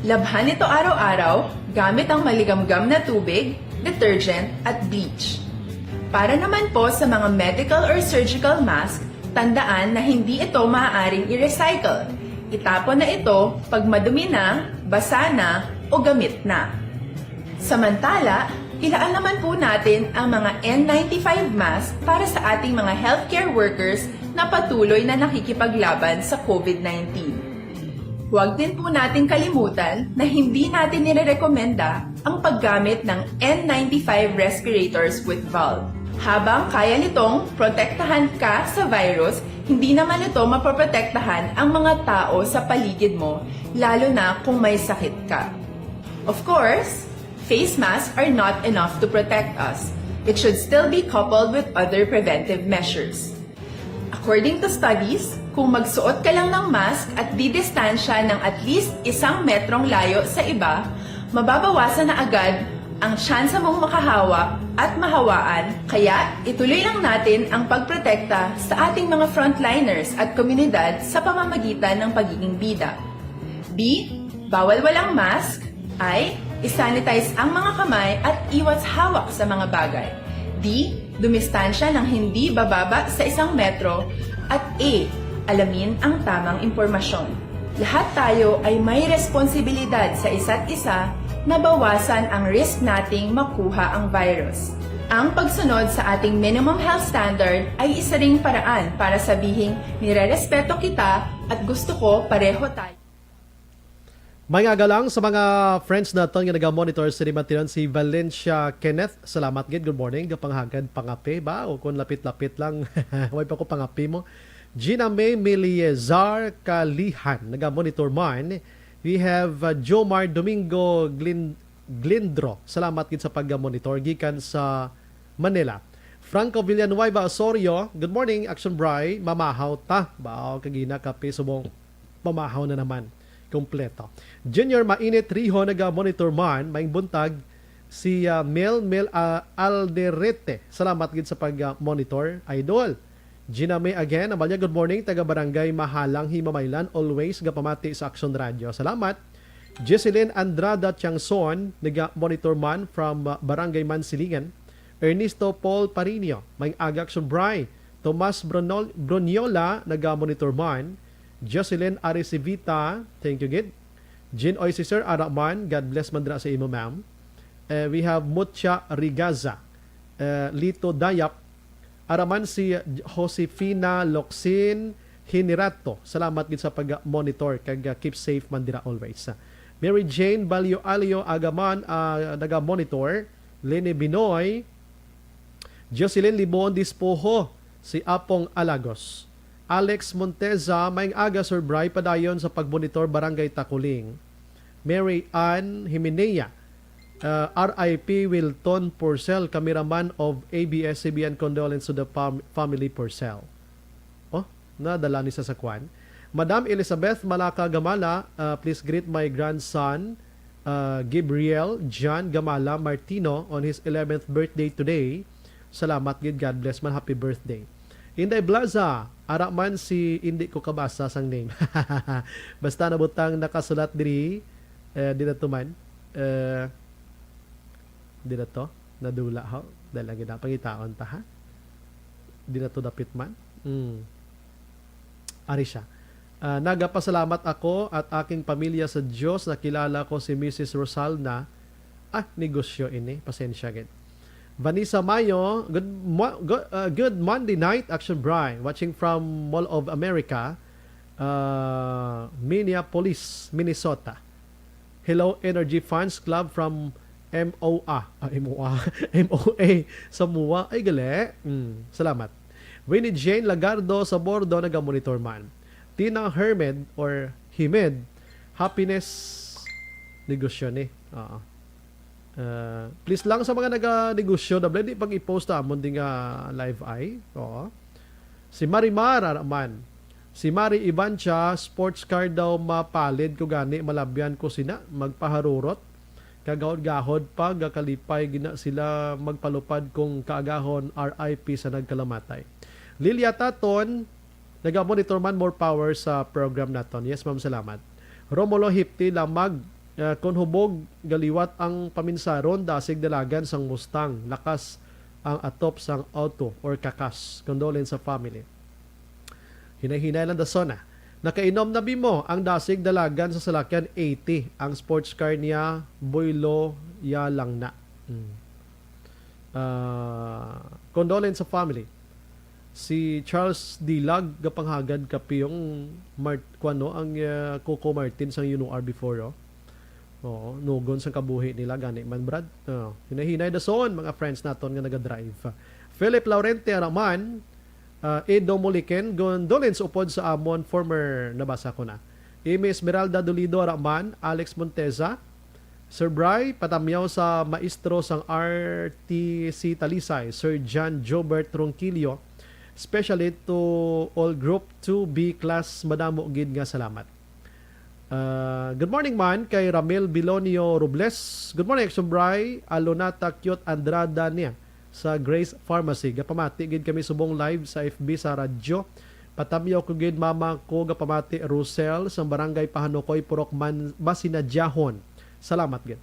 Labhan ito araw-araw gamit ang maligamgam na tubig, detergent, at bleach. Para naman po sa mga medical or surgical mask, tandaan na hindi ito maaaring i-recycle. Itapon na ito pag madumi na, basa na, o gamit na. Samantala, ilaan naman po natin ang mga N ninety-five mask para sa ating mga healthcare workers na patuloy na nakikipaglaban sa COVID nineteen. Huwag din po nating kalimutan na hindi natin nirerekomenda ang paggamit ng N ninety-five respirators with valve. Habang kaya nitong protektahan ka sa virus, hindi naman ito mapoprotektahan ang mga tao sa paligid mo, lalo na kung may sakit ka. Of course, face masks are not enough to protect us. It should still be coupled with other preventive measures. According to studies, kung magsuot ka lang ng mask at didistansya ng at least isang metrong layo sa iba, mababawasan na agad ang tsansa mong makahawa at mahawaan, kaya ituloy lang natin ang pagprotekta sa ating mga frontliners at komunidad sa pamamagitan ng pagiging bida. B, bawal walang mask. I, i-sanitize ang mga kamay at iwas hawak sa mga bagay. D, dumistansya ng hindi bababa sa isang metro. At E, alamin ang tamang impormasyon. Lahat tayo ay may responsibilidad sa isa't isa na bawasan ang risk nating makuha ang virus. Ang pagsunod sa ating minimum health standard ay isa ring paraan para sabihing nirerespeto kita at gusto ko pareho tayo. May aga lang sa mga friends naton nga naga-monitor sa Dimantiran, si Valencia Kenneth. Salamat gid. Good morning. Gapanghagad pangape ba? O kung lapit-lapit lang, way pa ko pangape mo. Gina May Miliezar Kalihan, naga-monitor man. We have uh, Jomar Domingo Glin Glindro. Salamat gid sa pag-monitor gikan sa Manila. Franco Villanueva Osorio, good morning, Action Bry. Mamahaw ta. Bao kagina kape subong mamahaw na naman. Kompleto. Junior Mainit Riho naga-monitor man, maing buntag. Si uh, Mel Mel uh, Alderete. Salamat gid sa pag-monitor, idol. Gina May again, Amalia, good morning. Taga Barangay Mahalang, Himamaylan, always gapamati sa Action Radio. Salamat. Jesselyn Andrada Tiangson, naga-monitor man from uh, Barangay Mansilingan. Ernesto Paul Parinio, may aga Action Bry. Tomas Bronol- Broniola, naga-monitor man. Jocelyn Arisivita, thank you gid. Jean Oy si Sir Araman, God bless man dira sa imo, ma'am. Uh, we have Mucha Rigaza, uh, Lito Dayap, Araman si Josefina Loxin Hinirato. Salamat gid sa pag-monitor kag uh, keep safe man dira always. Mary Jane Balyo Alio Agaman uh, naga-monitor. Lene Binoy, Jocelyn Libon Dispoho, si Apong Alagos. Alex Monteza, maing aga Sir Bry, padayon sa pagmonitor Barangay Takuling. Mary Ann Himenea, uh, R I P Wilton Porcel, cameraman of A B S C B N, condolence to the fam- family Porcel. Oh, nadala ni sa sakwan. Madam Elizabeth Malaka Gamala, uh, please greet my grandson, uh, Gabriel John Gamala Martino on his eleventh birthday today. Salamat gid, God bless man, happy birthday. Inday Blaza, ara man si, hindi ko kabasa sang name. Basta nabutang nakasulat diri, eh, di na to man. Eh, di na to, nadula ho. Dahil lagi na pangitaon ta, ha? Di na to dapit man. Mm. Ari siya. Ah, nagapasalamat ako at aking pamilya sa Diyos. Nakilala ko si Missus Rosalna. Ah, negosyo ini. Pasensya gid. Vanessa Mayo, good mo-, go-, uh, good Monday night, Action Bri. Watching from Mall of America, uh, Minneapolis, Minnesota. Hello, Energy Fans Club from M O A. Ah, M O A. M O A. Sa M O A. Ay, gali. Mm, salamat. Winnie Jane Lagardo sa Bordo, naga-monitor man. Tina Hermed or Himed, happiness negosyo ni. Oo. Ah, please lang sa mga naga-negosyo, double di pag i-post ta amon di nga live ay. Oo. Si Marimar Araman. Si Mari Ivancha, sports car daw mapalid ko gani, malabyan ko sina, magpaharurot. Kagahod-gahod pa, gakalipay gina sila magpalupad kung kaagahon, R I P sa nagkalamatay. Lilia Taton, naga-monitor man, more power sa program naton. Yes, ma'am, salamat. Romulo Hipti Lamag, ah, kun hubog galiwat ang paminsaron, dasig dalagan sang Mustang, lakas ang atop sang auto or kakas. Condolence sa family. Hinay-hinay lang dason, ah. Nakainom na bi mo ang dasig dalagan sa salakyan eighty, ang sports car niya, buylo ya lang na. Hmm. Ah, condolence sa family. Si Charles Dilag, gapanghagad ka piyong Mart-, kuwan, no, ang, ah, Coco Martin sang U N O R before, oh. Oo, nugon sang kabuhi nila, gani man, Brad. Oh, hinay-hinay dason, mga friends naton nga naga-drive. Philip Laurente Araman, ah, Edo Muliken, condolence upod sa amon former, nabasa ko na. Amy Esmeralda Dolido Araman, Alex Monteza, Sir Bry, patamyaw sa maestro sang R T C Talisay, Sir John Jobert Ronquillo, especially to all Group two B class, madamo gid nga salamat. Ah, good morning man kay Ramil Bilonio Robles. Good morning, Action Bry. Alonata Cute Andrada niya sa Grace Pharmacy. Gapamati gid kami subong live sa F B sa radyo. Patamyaw ko gid mama ko, gapamati Rosel sa Barangay Pahanukoy, Purok Man-, Masinadjahon. Salamat gid.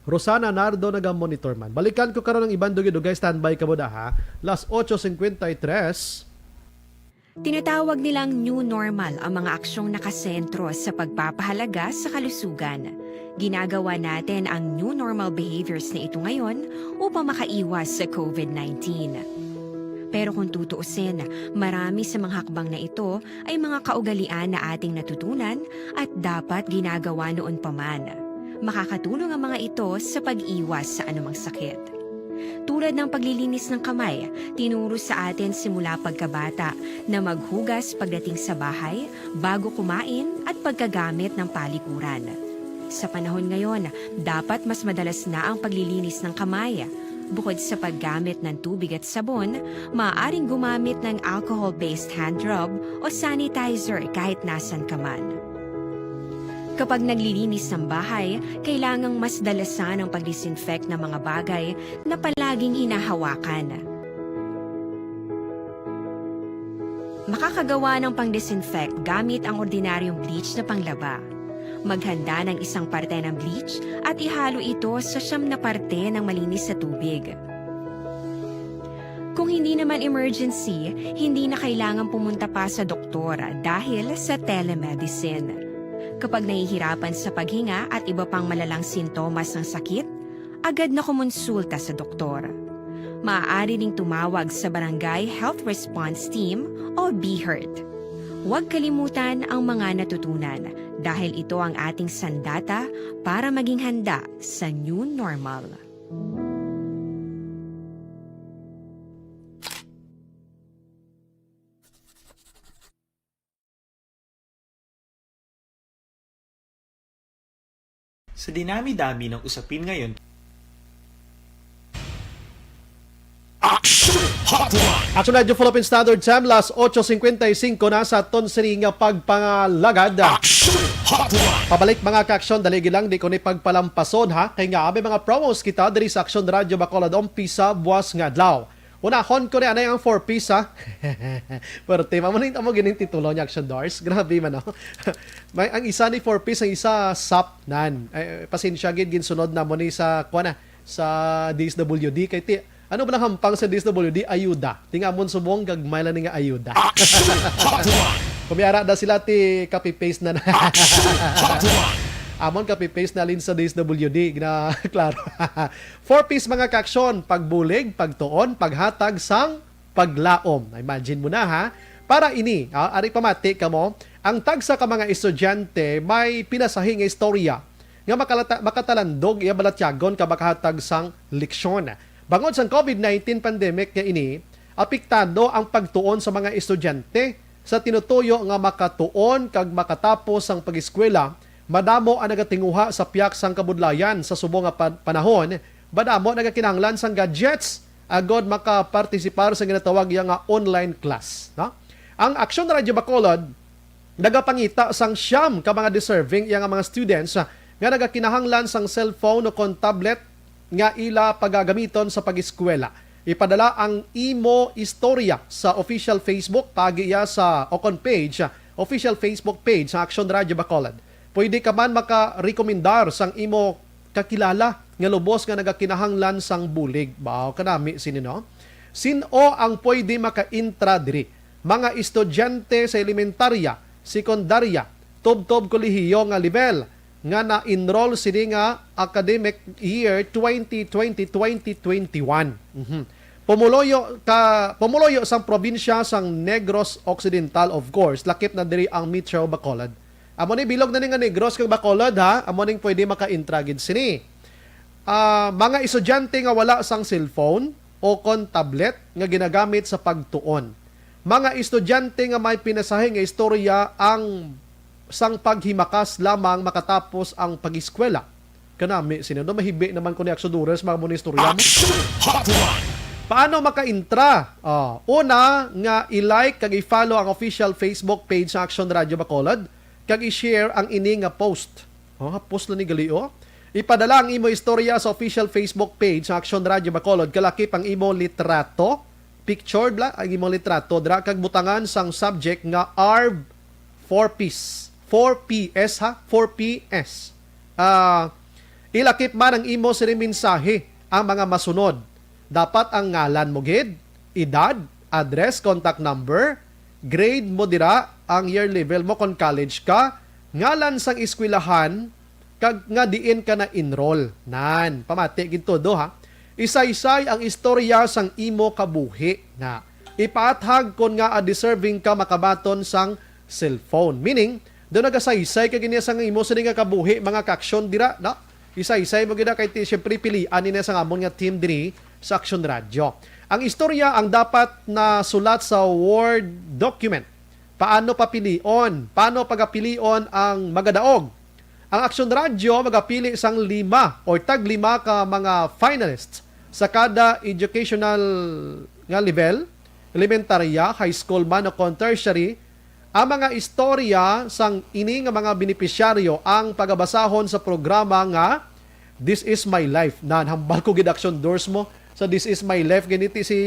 Rosana Nardo naga-monitor man. Balikan ko karon ang iban dugay-dugay. Standby ka mo da, ha? Las ocho cincuenta y tres. Tinatawag nilang new normal ang mga aksyong nakasentro sa pagpapahalaga sa kalusugan. Ginagawa natin ang new normal behaviors na ito ngayon upang makaiwas sa COVID nineteen. Pero kung tutuusin, marami sa mga hakbang na ito ay mga kaugalian na ating natutunan at dapat ginagawa noon pa man. Makakatulong ang mga ito sa pag-iwas sa anumang sakit. Tulad ng paglilinis ng kamay, tinuro sa atin simula pagkabata na maghugas pagdating sa bahay, bago kumain, at pagkagamit ng palikuran. Sa panahon ngayon, dapat mas madalas na ang paglilinis ng kamay. Bukod sa paggamit ng tubig at sabon, maaaring gumamit ng alcohol-based hand rub o sanitizer kahit nasan ka man. Kapag naglilinis ng bahay, kailangang mas dalasan ang pag-disinfect ng mga bagay na palaging hinahawakan. Makakagawa ng pang-disinfect gamit ang ordinaryong bleach na panglaba. Maghanda ng isang parte ng bleach at ihalo ito sa siyam na parte ng malinis na tubig. Kung hindi naman emergency, hindi na kailangan pumunta pa sa doktor dahil sa telemedicine. Kapag nahihirapan sa paghinga at iba pang malalang sintomas ng sakit, agad na kumonsulta sa doktor. Maaari ring tumawag sa Barangay Health Response Team o BHERT. Huwag kalimutan ang mga natutunan dahil ito ang ating sandata para maging handa sa new normal. Sa dinami-dami ng usapin ngayon, Action Hotline! Action Radio Philippine Standard Time, las ocho cincuenta y cinco na sa aton sini nga pagpangalagad. Action Hotline! Pabalik, mga ka-action, dali lang, di ko ni pagpalampason, ha? Kay nga may mga promos kita diri sa Action Radio Bacolod, umpisa buwas nga adlaw. Unahon ko ni anay ang four Ps, ha? Pero tema mo ning amo gining titulo niya, Action Doors. Grabe man, no? May, ang isa ni four Ps, ang isa sap nan. Ay, pasensya gid, ginsunod na mo ni sa, kuwan na, sa D S W D. Kay ti, ano ba lang hampang sa D S W D? Ayuda. Tingamon subong, gagmay lang ni nga ayuda. Action Hotline! Kumiara na sila, ti copy-paste na na. Action Hotline! Amon copy-paste na lin sa D S W D, na klaro. Four Ps, mga kaaksyon: pagbulig, pagtuon, paghatag sang paglaom. Imagine mo na, ha. Para ini, ah, ari pamati kamo, ang tagsa ka mga estudyante may pinasahi nga istorya nga makalata-, makatalandog iya balatyagon ka makahatag sang leksyon. Bangod sang COVID nineteen pandemic nga ini, apektado ang pagtuon sa mga estudyante. Sa tinutuyo nga makatuon kag makatapos ang pag-eskwela, madamo ang nagatinguha sa piyak sang kabudlayan. Sa subong nga pan-, panahon, madamo nagakinahanglan sang gadgets agod makapartisipar sa ginatawag iya nga online class, no? Ang Aksyon Radyo Bacolod nagapangita sang siyam ka mga deserving iya nga mga students, ah, nga nagakinahanglan sang cellphone o kon tablet nga ila pagagamiton sa pag-eskwela. Ipadala ang imo istorya sa official Facebook page iya sa, o kon page, ah, official Facebook page sa Aksyon Radyo Bacolod. Pwede ka man makarekomendar sang imo kakilala nga lubos nga nagakinahanglan sang bulig. Baw, kanami sini, no? Sin-o ang pwede maka-intra diri? Mga estudyante sa elementarya, sekundarya, tubtob kolehiyo nga level nga na-enroll sini nga academic year twenty twenty, twenty twenty-one. Mhm. Pumuluyo ka, pumuluyo sang probinsya sang Negros Occidental, of course, lakip na diri ang Metro Bacolod. Amo ni, bilog na ni nga Negros kag Bacolod, ha. Amo ning pwede maka-intra gid sini. Ah, mga estudyante nga wala sang cellphone o kon tablet nga ginagamit sa pagtuon. Mga estudyante nga may pinasahi nga istorya ang sang paghimakas lamang makatapos ang pag-eskwela. Kanami sini, no? Mahibi naman ko ni Aksyon Dores, mga mo ni istorya mo. Action Hotline! Paano maka-intra? Ah, una nga, i-like kag i-follow ang official Facebook page sa Aksyon Radyo Bacolod kag i-share ang ini nga post. Oh, post na ni gali, oh. Ipadala ang imo istorya sa official Facebook page sa Aksyon Radyo Bacolod, kalakip ang imo litrato, picture bla, ang imo litrato dira, kag butangan sang subject nga ARV four Ps. Four Ps, ha? Four Ps. Ah, ilakip man ang imo sini mensahe ang mga masunod. Dapat ang ngalan mo gid, edad, address, contact number, grade mo dira, ang year level mo kon college ka, ngalan sang eskwelahan, kag nga diin ka na-enroll. Nan, pamati gid todo, ha. Isaysay ang istorya sang imo kabuhi na ipaathag kon ngaa deserving ka makabaton sang cellphone. Meaning, do nagasaysay ka gid niya sang imo sini nga kabuhi, mga kaaksyon dira, no? Isaysay mo gid na kay ti-, siyempre pilian ni na sang amon nga team diri sa Aksyon Radyo. Ang istorya ang dapat na sulat sa Word document. Paano papilion? Paano pagapilion ang magadaog? Ang Aksyon Radyo magapili sang lima or tag-lima ka mga finalists sa kada educational nga level, elementarya, high school man o kon tertiary. Ang mga istorya sang ini nga mga benepisyaryo ang pagabasahon sa programa nga This Is My Life. Nan, hambal ko gid, Aksyon Dores, mo sa This Is My Life gani ti si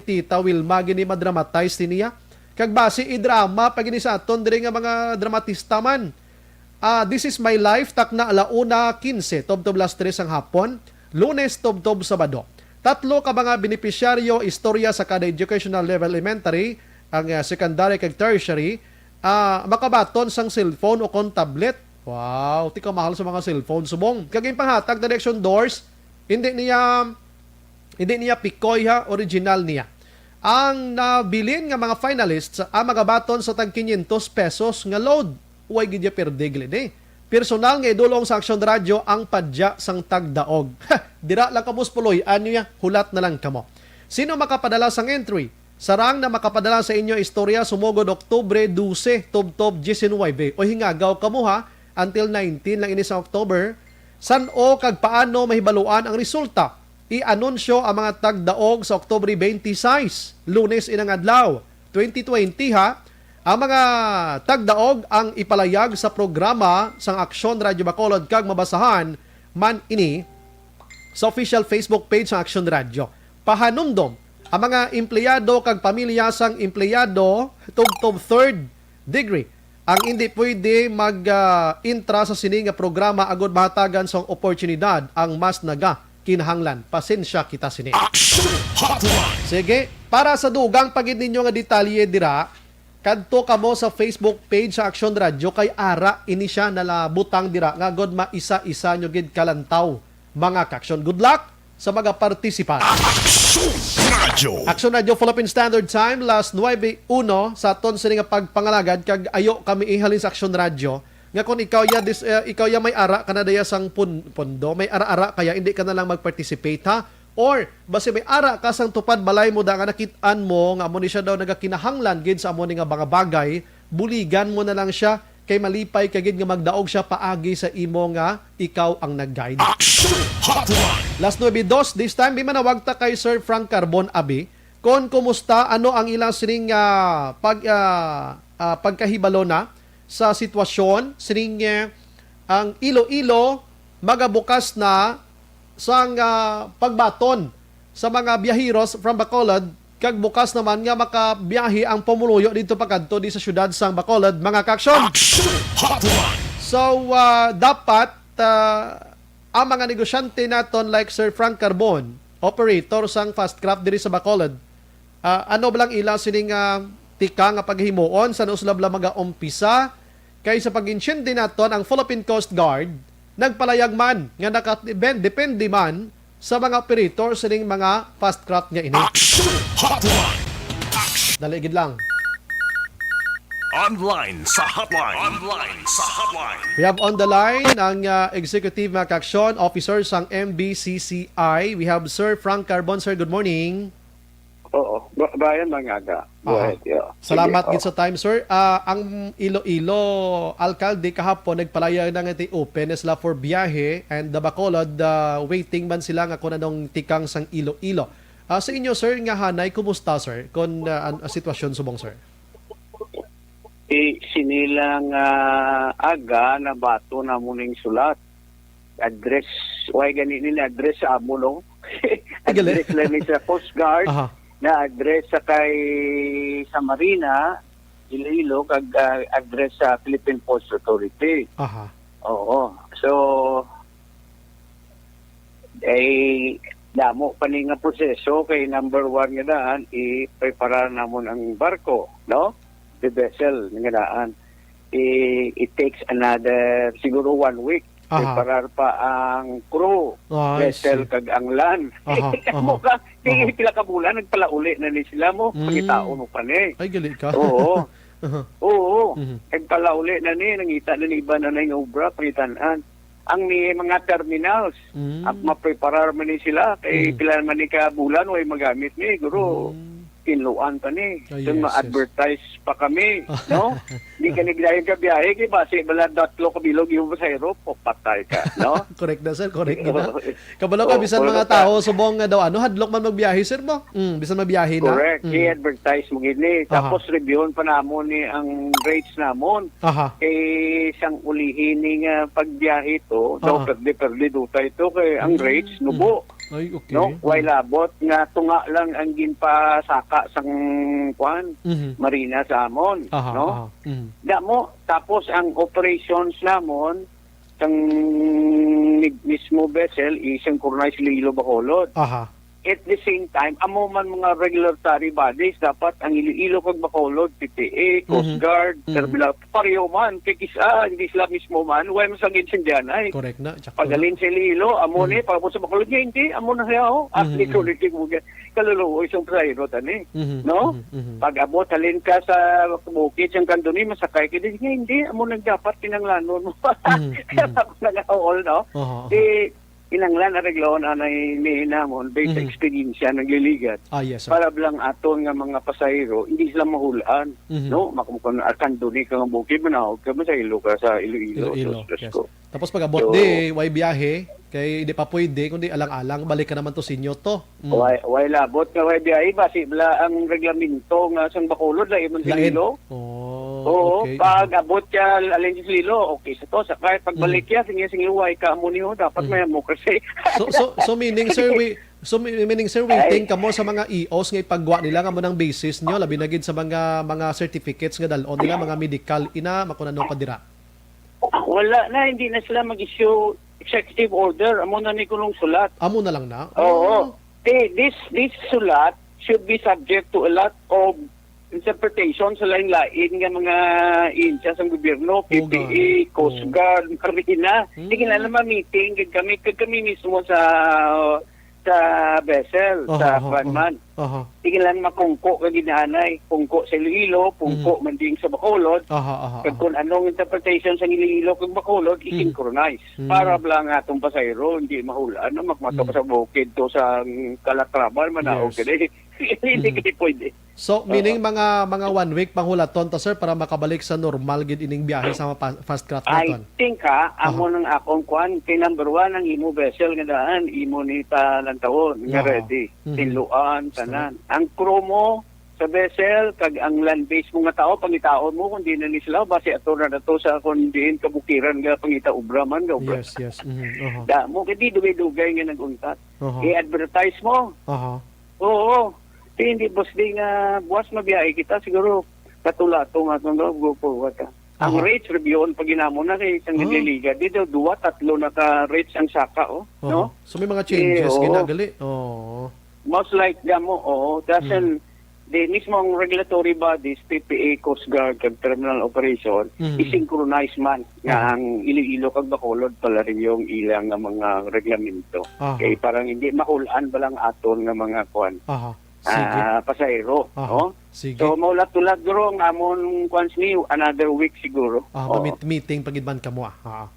Tita Wilma gini madramatize ti niya. Kag basi i-drama pa gini sa aton diri nga mga dramatista man. Ah, This Is My Life, takna ala una quince, tubtob las tres ang hapon, Lunes tubtob Sabado. Tatlo ka mga benepisyaryo, istorya sa kada educational level, elementary, ang, ah, secondary kag tertiary, ah, makabaton sang cellphone o kon tablet. Wow, ti kamahal sa mga cellphone, subong. Kag ginpanghatag na ni Aksyon Dores, hindi niya, hindi niya pikoy, ha, original niya. Ang nabilin nga mga finalists ang magabaton sa tag quinientos pesos nga load. Way gid ya perde gid ni. Personal nga idulong sa Aksyon Radyo ang padya sang tagdaog. Dira lang kamo sa puloy-an niya, hulat na lang kamo. Sino makapadala sang entry? Sarang na makapadala sa inyo istorya sumugod Oktubre dose tubtob diecinuebe. O, hingagaw kamo, ha, until nineteen lang ini sa October. San-o kag paano mahibaluan ang resulta? I-anunsyo ang mga tagdaog sa Oktubre twenty-six, Lunes inang adlaw, twenty twenty, ha. Ang mga tagdaog ang ipalayag sa programa sang Aksyon Radyo Bacolod kag mabasahan man ini sa official Facebook page sang Aksyon Radyo. Pahanumdom, ang mga empleyado kag pamilya sang empleyado tubtob third degree ang hindi pwede mag, ah, intra sa sini nga programa agud mahatagan sang oportunidad ang mas naga kinahanglan. Pasensya kita sini. Action Hotline! Sige, para sa dugang pa gid ninyo nga detalye dira, Kadto kamo sa Facebook page sa Aksyon Radyo kay ara ini siya nalabutang dira nga gud maisa-isa nyo gid kalantaw, mga ka-aksyon. Good luck sa mga partisipante. Aksyon Radyo. Aksyon Radyo, Philippine Standard Time, las nuebe uno sa aton sini nga pagpangalagad, kag ayo kami ihalin sa Aksyon Radyo nga kung ikaw ya dis-, eh, ikaw ya may ara ka na daya sang pun-, pondo, may ara-ara kaya, hindi ka na lang mag-participate, ha? Or basi may ara ka sang tupad balay mo da nga nakit-an mo nga amo ni siya daw nagakinahanglan gid sa amo ni nga mga bagay, buligan mo na lang siya kay malipay ka gid nga magdaog siya paagi sa imo nga ikaw ang nag-guide. Action Hotline! Last nuebe dos, this time, may manawag ta kay Sir Frank Carbon, abi. Kon kumusta, ano ang ilang sining, ah, pag, ah, ah, pagkahibalo na sa sitwasyon sining, eh, ang Iloilo magabukas na sang, ah, pagbaton sa mga biyaheros from Bacolod, kag bukas naman nga makabiyahe ang pumuluyo didto pakadto di sa siyudad sang Bacolod, mga ka-aksyon. Action Hotline! So, ah, dapat, ah, ang mga negosyante naton like Sir Frank Carbon, operator sang Fast Craft diri sa Bacolod, ah, ano ba lang ila sining, ah, tika nga paghimuon sa usab lang magaumpisa? Kay sa pag-intiende naton, ang Philippine Coast Guard nagpalayag man nga naka-, depende man sa mga operator sining mga fast craft nga ini. Action Hotline! Action! Dali gid lang. Online sa hotline. Online sa hotline. We have on the line ang, ah, executive, mga ka-aksyon, officer sang M B C C I. We have Sir Frank Carbon. Sir, good morning. Oo. Ba-, Brian, mga aga. Go Aha. ahead, yeah. Sige, Salamat oh. gid sa time, sir. Ah, ang Iloilo alkalde kahapon nagpalayag na nga ti open na sila for biyahe, and the Bacolod, ah, waiting man sila nga kung anong tikang sang Iloilo. Ah, sa inyo, sir, nga hanay, kumusta, sir? Kung, ah, an-, ang sitwasyon subong, sir? Ti sini lang, ah, aga nabaton namon ning sulat. Address, why gani nila address sa amo, no? Ay, gali. Address lang ni sa Coast Guard, Aha. na address sa kay, sa Marina, Iloilo, kag, ah, address sa Philippine Ports Authority. Aha. Oo. So, eh, damo pa ni nga proseso kay number one nga daan, i-prepare namon ang barko, no? The vessel nga daan. I-, it takes another, siguro one week. Aha. Preparar pa ang crew, Ah, I vessel, see. kag ang land. Aha, aha. Mo ka, di Aha. pila ka bulan, nagpalauli na ni sila mo. Mm. Pangitaon mo pa ni. Ay, gali ka. Oo. Aha. Oo. Mhm. Nagpalauli na ni, nangita na ni iba na na nga obra, pangitan-an. Ang ni mga terminals, Mm. at mapreparar man ni sila, kay Mm. pila man ni ka bulan, way magamit ni, guro. Mm. Tinluan pa ni. Ay, So, yes, yes. ma-advertise pa kami, no? Di ka nagdayon ka biyahe, kay basi bala datlo ka bilog yung pasahero, po, patay ka, no? Correct na, sir. Correct na. Oo. Kabalo ka, Oo, bisan wala mga ka. tao, subong nga daw, ano, hadlok man magbiyahe, sir, mo? Mm, bisan mabiyahe na. Correct. Mm. I-advertise mo gid ni. Aha. Tapos, reviewon pa namon ni ang rates namon. Aha. Eh, sang ulihi ni nga pagbiyahe to, daw Ah. perde-perde duta ito kay ang Mm, rates, mm. nubo. Ay, okay. No? Way Mm. labot nga tunga lang ang ginpasaka sang, kuan, Mhm. marina sa amon, Aha, no? aha. Mhm. Damo, tapos ang operations namon, sang mig-, mismo vessel, is synchronized Iloilo Bacolod. Aha. At the same time, amo man mga regulatory bodies, dapat ang Iloilo kag Bacolod, P T A, Coast Mhm. Guard, Mhm. Terminal, pareho man, kay kis-, ah, hindi sila mismo man, way man sa ginsindihan ay. Correct na, tsaka Paghalin na. sa Iloilo, amo Mhm. ni, pag sa Bacolod niya, hindi, amo na siya, oh. At Mhm, least mhm. ulit yung mga kaluluoy sa pasahero, tani. Mhm, No? mhm, mhm. Pag-abot, halin ka sa bukid, siyang kanduni, masakay ka din, hindi, amo nang dapat kinanglanon mo. Mhm, mhm. Ako na nga, all, no? Aha, aha. Di, kinanglan areglahon anay ni namon based sa Mhm. eksperyensya nagliligat. Ah, yes, sir. Para lang aton nga mga pasahero, hindi sila mahulaan, Mhm. no? Makumukun, ah, kanduni ka nga bukid, manawag ka, masahilo ka sa Iloilo, Iloilo, sa yes. Fresco. Tapos pag-abot So, di, way biyahe, kay di pa pwede, kundi alang-alang, balik ka naman to sinyo to. Mm. Way, way labot nga way biyahe, basi bala ang reglamento nga sang Bacolod, lain man sa Lain. Iloilo. Oh, Oo, okay. pag abot ka, alin sa Iloilo, okay sa to, sakay, pagbalik Mhm. ka, sige, sige, way ka mo niyo, dapat Mhm. may amo kasi. So, so, so meaning, sir, we, so mi-, meaning, sir, waiting Ay. kamo sa mga E Os nga ipagwa nila nga mo nang basis nyo, labi na gid sa mga, mga certificates nga dalon nila, mga medical, ina, makunano pa dira? Wala na, hindi na sila mag-issue executive order. Amo na ni kunong sulat. Amo na lang na? Oo. Oh. Ti, this, this sulat should be subject to a lot of interpretation sa lain-lain nga mga ahensya sang gobyerno, O, P P A, gani. Coast O. Guard, Marina. Mm. Di kinahanglan ma-meeting gid kami, kag kami mismo sa, sa vessel, Aha, sa aha, kwan aha. man. Aha. Di kinahanglan makungko ka gid anay, kungko sa Iloilo, pungko Mhm. man din sa Bacolod. Aha, aha, Kag aha. kung anong interpretation sa Iloilo kag Bacolod, Mhm. i-synchronize. Mhm. Para bala nga atong pasahero, hindi mahulaan, no? Magmato Mm. pa sa bukid to sa Calatrava, manaog Yes. ka na eh. Hindi Mm. kasi pwede. So, Oo. meaning mga, mga one week panghulaton ta, sir, para makabalik sa normal gid ining biyahe sa mga pa-, fast craft I naton? think, ha, amo Aha. nang akong kwan, kay number one ang imo vessel nga daan, imo ni palantawon nga Aha. ready. Mhm. Tinluan, Gusto tanan. Ang crew mo sa vessel, kag ang land base mo nga tao, pangitaon mo kung di na ni sila, base ato na nato sa kung diin kabukiran nga pangita obra man, nga obra. Yes, yes. Mhm. Aha. Damo, kay di dugay-dugay nga nag-untat. Aha. I-advertise mo. Aha. Oo. Di, hindi, boss, di nga buwas mabiyahe kita, siguro katula to nga, no, go forward ka. Ang Aha. rates, review-on pa ginamo na kay isang Ah. nagliliga. Di daw, duwa, tatlo na ka rates ang saka, oh. Aha. No? So, may mga Eh, changes, oo. ginagali. Oo. Most likely mo, oo. Kasi Mm. di mismo ang regulatory bodies, P P A, Coast Guard, kag terminal operation, Mhm. i-synchronize man nga Aha. ang Iloilo kag Bacolod pala rin yung ilang nga mga reglamento. Aha. Kay parang hindi mahulaan ba lang aton nga mga kwan, Aha. Sige. ah, pasahero, Aha. no? Sige. So, maulat-ulat, guro, ang amon kwan sini, another week siguro. Ah, Oo. mamit-, meeting pa gid man kamo, ah. Ah.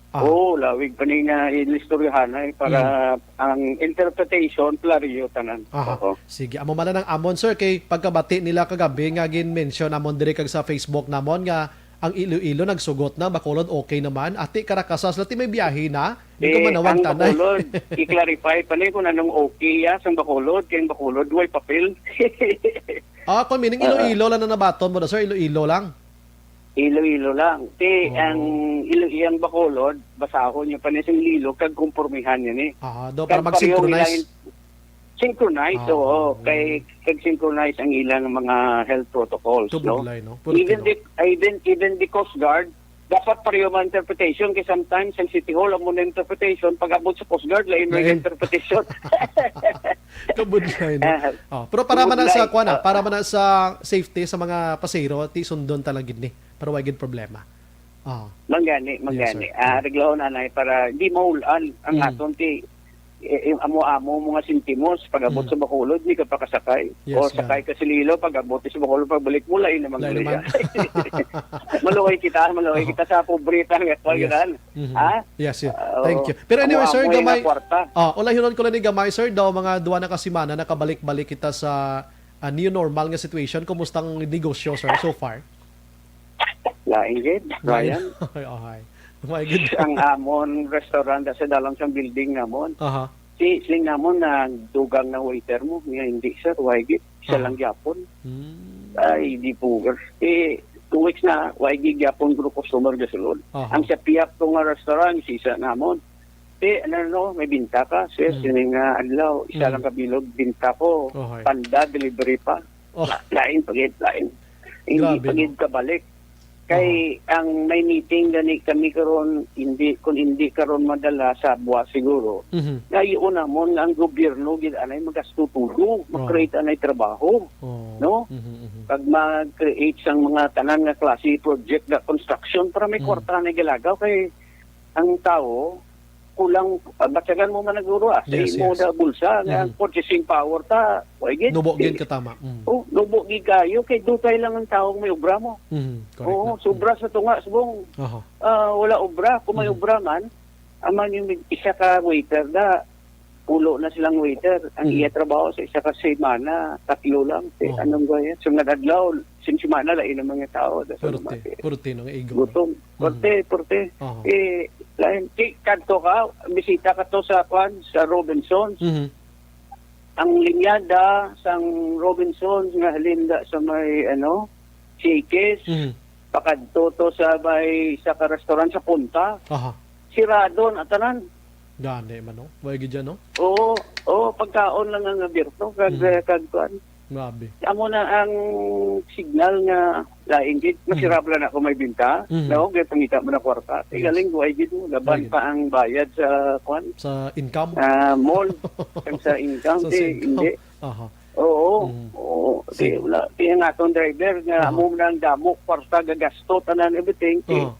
Ah. Oo, lawig pa ni nga inistoryahanay para Mm. ang interpretation, klaro tanan. Aha. Oo. Sige, amo man lang ang amon, sir, kay pagkabati nila kagabi nga gin-mention namon diri kag sa Facebook namon nga ang Iloilo nagsugot na, Bacolod okay naman. Ati Caracasas, lati may biyahe na. Di ko Eh, manawag ang tanay. Bacolod, i-clarify pa ni kung anong okay ya sang Bacolod, kay ang Bacolod way papel. Ah, kung meaning Ah. Iloilo lang na nabaton mo na, sir, Iloilo lang. Iloilo lang. Ti, Oo. ang Ilo-, iyang Bacolod, basahon niya pa ni sing Lilo, kag kumpormihan niya ni. Ah, do, Kag para pareho mag-synchronize. ilang synchronize, Ah, oo. oo. Kay, kag synchronize ang ilang mga health protocols, no? Tubudlay, no? Puro Even tino. the, even, even the Coast Guard, dapat pareho man interpretation, kay sometimes ang City Hall, amo na interpretation, pag abot sa Coast Guard, lain na Lain. interpretation. Kabudlay, no? Ah, Oh, pero para man na sa, kabudlay. kuwan na, Ah, para ah. man na sa safety sa mga pasahero, ti sundon talaga gid ni. Para wa gid problema. Ah. Manggani, Yes, manggani. sir. Ah, reglahon anay para di maulan ang Mm. aton ti, eh, eh, amo-amo mga sentimos pag abot Mm. sa Bacolod, di ka pakasakay. Yes, O sakay gani. ka sa Lilo, pag abot sa Bacolod, pagbalik mo, lain naman Lain guli naman. yan. Maluoy kita, maluoy Oho. kita sa pobreta nga, Yes. ganahan. Mhm. Ha? Yes, yes. Ah, Thank oo. you. Pero anyway, sir, Amo-amo yung gamay. kwarta. Ah, ulahinon ko lang ni gamay, sir, daw mga duwa na ka semana nakabalik-balik kita sa, ah, new normal nga situation. Kumusta ang negosyo, sir, so far? Lain gid, Lain. Ryan. Ay, ay. May gid. Ang amon restaurant sa dalam sang building namon. Aha. Si, siling namon na dugang na waiter mo. Nga hindi, sir, way gid. Siya Aha. lang gyapon. Hmm. Ay, di pugar. Eh, two weeks na, way gid gyapon guro customer gasulod. Aha. Ang sa pihak ko nga restaurant, sisa namon. Eh, ano, no, may binta ka, sir, Hmm. sining, ah, adlaw, isa Hmm. lang ka bilog, binta ko, Ohay. panda, delivery pa. Oh. La-, lain pa gid, lain. Hindi Grabe, pa gid no? kabalik. Kay Oo. ang may meeting gani kami karon, hindi, kung hindi karon madala sa buwas siguro, Mhm. nga yun namon nga ang gobyerno gid anay magasto tulo, Oo. mag-create anay trabaho, Oo. no? Mhm, mhm. Pag mag-create sang mga tanan nga klase project nga construction para may Mm. kwarta na galagaw kay ang tao kulang, ah, batyagan mo man naguro, ah, sa Yes, imo yes. da bulsa, nga ang Mm. purchasing power ta, wa gid. Nubo gid Di, katama. Mm. oh, nubo gid kayo, kay dutay lang ang taong may obra mo. Mm, correct Oo, na. sobra Mm. sa tunga, subong, Aha. ah, wala obra. Kung may Mm. obra man, aman yung isa ka waiter na, pulo na silang waiter. Ang Mm. iya trabaho sa isa ka semana, tatlo lang. Te, Oh. anong gaya? Sunod adlaw, sin semana, lain ang mga tao. Da sa Purti, lumati. purti, no, nga igo, no? Gutom. Mm. Purti, purti. Aha. Eh, lain, ti, kadto ka, bisita ka to sa, kwan, sa Robinsons. Mhm. Ang linyada sang Robinsons nga halinda sa may, ano, Shakey's, Mhm. pakadto to sa may isa ka restaurant sa Punta. Aha. Sirado na tanan. Gani man, no? Way gid dyan, no? Oo, oo, pagkaon lang ang abierto, kag, Mhm. eh, kag, kwan. Grabe. Amo na ang signal nga lain gid, Mhm. masirap lang ako may binta, Mhm. no? Kaya pangita mo na kwarta. Yes. Tigaling, way gid mo, laban Way gid. pa ang bayad sa, kwan? Sa income? Ah, mall. Kag sa income, Sa, sa di, income. hindi. Aha. Oo, Mhm. oo. Okay, wala. Kaya nga atong driver nga Aha. amo man ang damo, kwarta, gagasto, tanan, everything. Kay, Oo.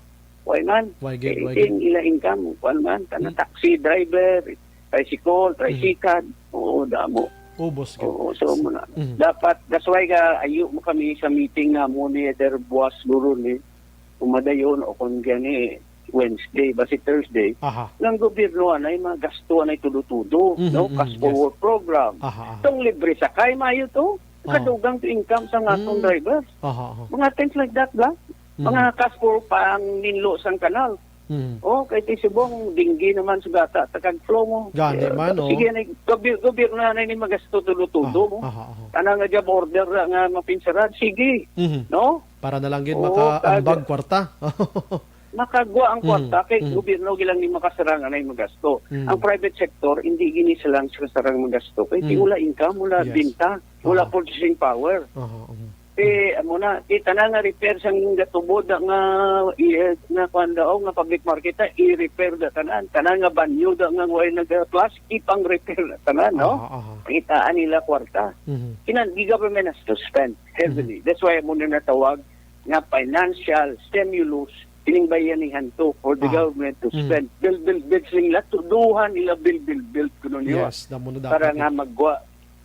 why man? Why gid, Kay why din gid? ila income, kuwan man, tanan, Mm. taxi driver, tricycle, Mm. tricycle. Oo, damo. Ubos gid. Oo, so muna. Mm. Dapat, that's why ka, ayo mo kami sa meeting na mo ni Elder Buas Guru ni, kumadayon o kung gani, Wednesday, basi Thursday, Aha. ng gobyerno anay mga gasto anay tudo-tudo, Mhm, no? mhm, Cash yes. forward program. Aha, aha. Itong libre sakay, mayo to. Oh. Kadugang to income sa nga atong Mm. driver. Aha, aha. Mga things like that ba? Mhm. Mga cash forward pang ninlo sang kanal. Mhm. Oh, kay ti subong dinggi naman sa gata, takag flow mo. Gani Eh, man, oh. sige, anay, goby-, gobyerno anay ni magasto tudo-tudo Aha, mo. aha, aha. Tanang nga job order na nga mapinsaran, sige. Mhm. No? Para na lang gid Oo, maka-ambag kag- kwarta. Makagwa ang Mm, kwarta kay mm. gobyerno gilang ni makasarang anay magasto. Mm. Ang private sector, hindi gini silang sarang magasto. Kay di Mm. wala income, wala Yes. binta, wala Aha. purchasing power. Aha, mhm. Eh, amo na, kita na nga repair sang gatubod na nga, eh, nga kuwan daw, nga public market na, i-repair da tanan. Tanan nga banyo da nga way nag-flush, ipang-repair na tanan, no? Aha, aha. Kitaan nila kwarta. Mhm. Kinan, the government has to spend heavily. Mhm. That's why amo na natawag nga financial stimulus, kining bayanihan to for the Ah. government to Mm. spend. Build, build, build, sila tuduhan nila build, build, build, kuno niyo. Yes, damo na dapat Para nga eh. magwa.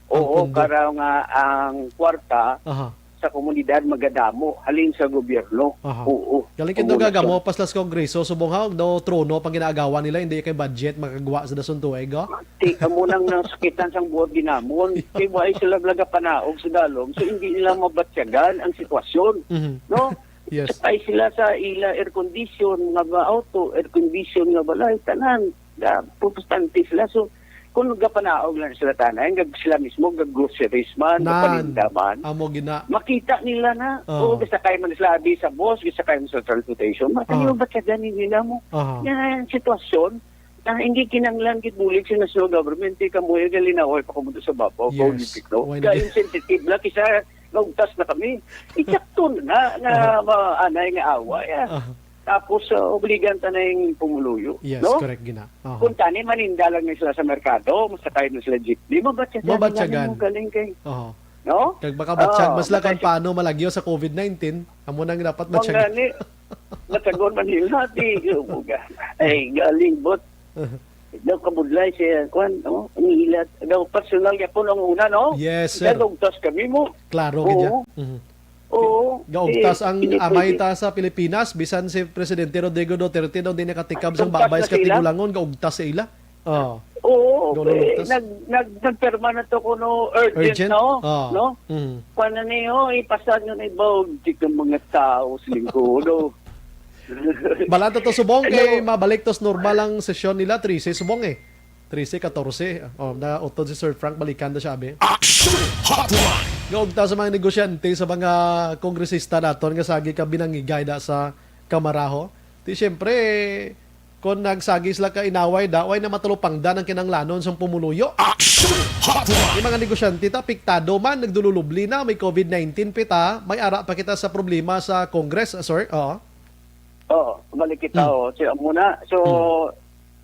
Ang Oo, pondo. Para nga ang kwarta Aha. sa komunidad magadamo, halin sa gobyerno. Aha. Oo. Galing kay Ang Duga, una gamo, sa paslas Kongreso, subong ha, no, trono, pang ginaagawan nila, hindi kay budget, makagwa sa dasuntuig, oh. Ti, amo nang nasakitan sang buot ginamon. Kay wa sila nagapanaog sa dalom, so hindi nila mabatyagan ang sitwasyon. Mhm. No? Yes. Ay sila sa ila air condition nga ba auto, air condition nga balay, tanan. Da, protestante sila. So, kung nagapanaog lang sila tanay, gag sila mismo, gag groceries man, Nan. gapaninda man, Amo gina. makita nila na. Oo. Oo, gisakay man sila abi sa bus, gisakay man sa transportation. Matayo, Oo. ba siya ganin nila mo? Aha. Yan ang sitwasyon. Na hindi kinanglan gid bulig sa national government, di ka mo yung linaway pa kumunta sa Babaw, Yes. Olympic, no? Why Kaya not? yung sensitive lang, kisa gaugtas na kami. Itsakto na, na Aha. maanay nga away, ah. Aha. Tapos, ah, obligan ta na yung pumuluyo, Yes, no? correct, gina. Aha. Kung tani, maninda lang na sila sa merkado, masakay na sila jeepney, mabatyagan Mabatyagan. nila mo galing kay, Aha. no? Kag makabatyag, Ah, mas lakan mabatya- paano malagyo sa covid nineteen, amo nang dapat Kung batyagan. gani, Matagon man nila, di, buga. Ay, galing, bot. Daw kabudlay siya, kwan, no? Ang ilat. Daw personal niya po nung una, no? Yes, sir. Kaya gaugtas kami mo. Klaro, gid yan. Oo. Mhm. Oo. Gaugtas Eh, ang hindi amay pwede. ta sa Pilipinas, bisan si Presidente Rodrigo Duterte daw di nakatikab sang Gaugtas babay na sa sila? katigulangon, gaugtas sa ila. Oh. Oo, Gaugtas. eh, nag-, nag-, nagpirma na to kuno urgent, Urgent? no? Oh. No? Mm. Kwan na niyo, ipasad nyo na ibaw, di ka mga tao sa lingkod, oh. Balanta to subong kay Ano? mabalik to sa normal ang sesyon nila, trese subong eh. Trese, katorse. Oh, na utod si Sir Frank, balikan na siya, abi. Action Hotline! Gaugta sa mga negosyante, sa mga kongresista naton nga sagi ka binangigay da sa kamaraho. Di siyempre, kung nagsagi sila ka inaway da, way na matalupangdan ang kinanglanon sang pumuluyo. Action Hotline! Yung mga negosyante ta, apektado man, nagdululubli na, may covid nineteen pita, may ara pa kita sa problema sa Congress, ah, sir. Oo. Oo, balik kita, Hmm. oh. So, amo na. So, Hmm.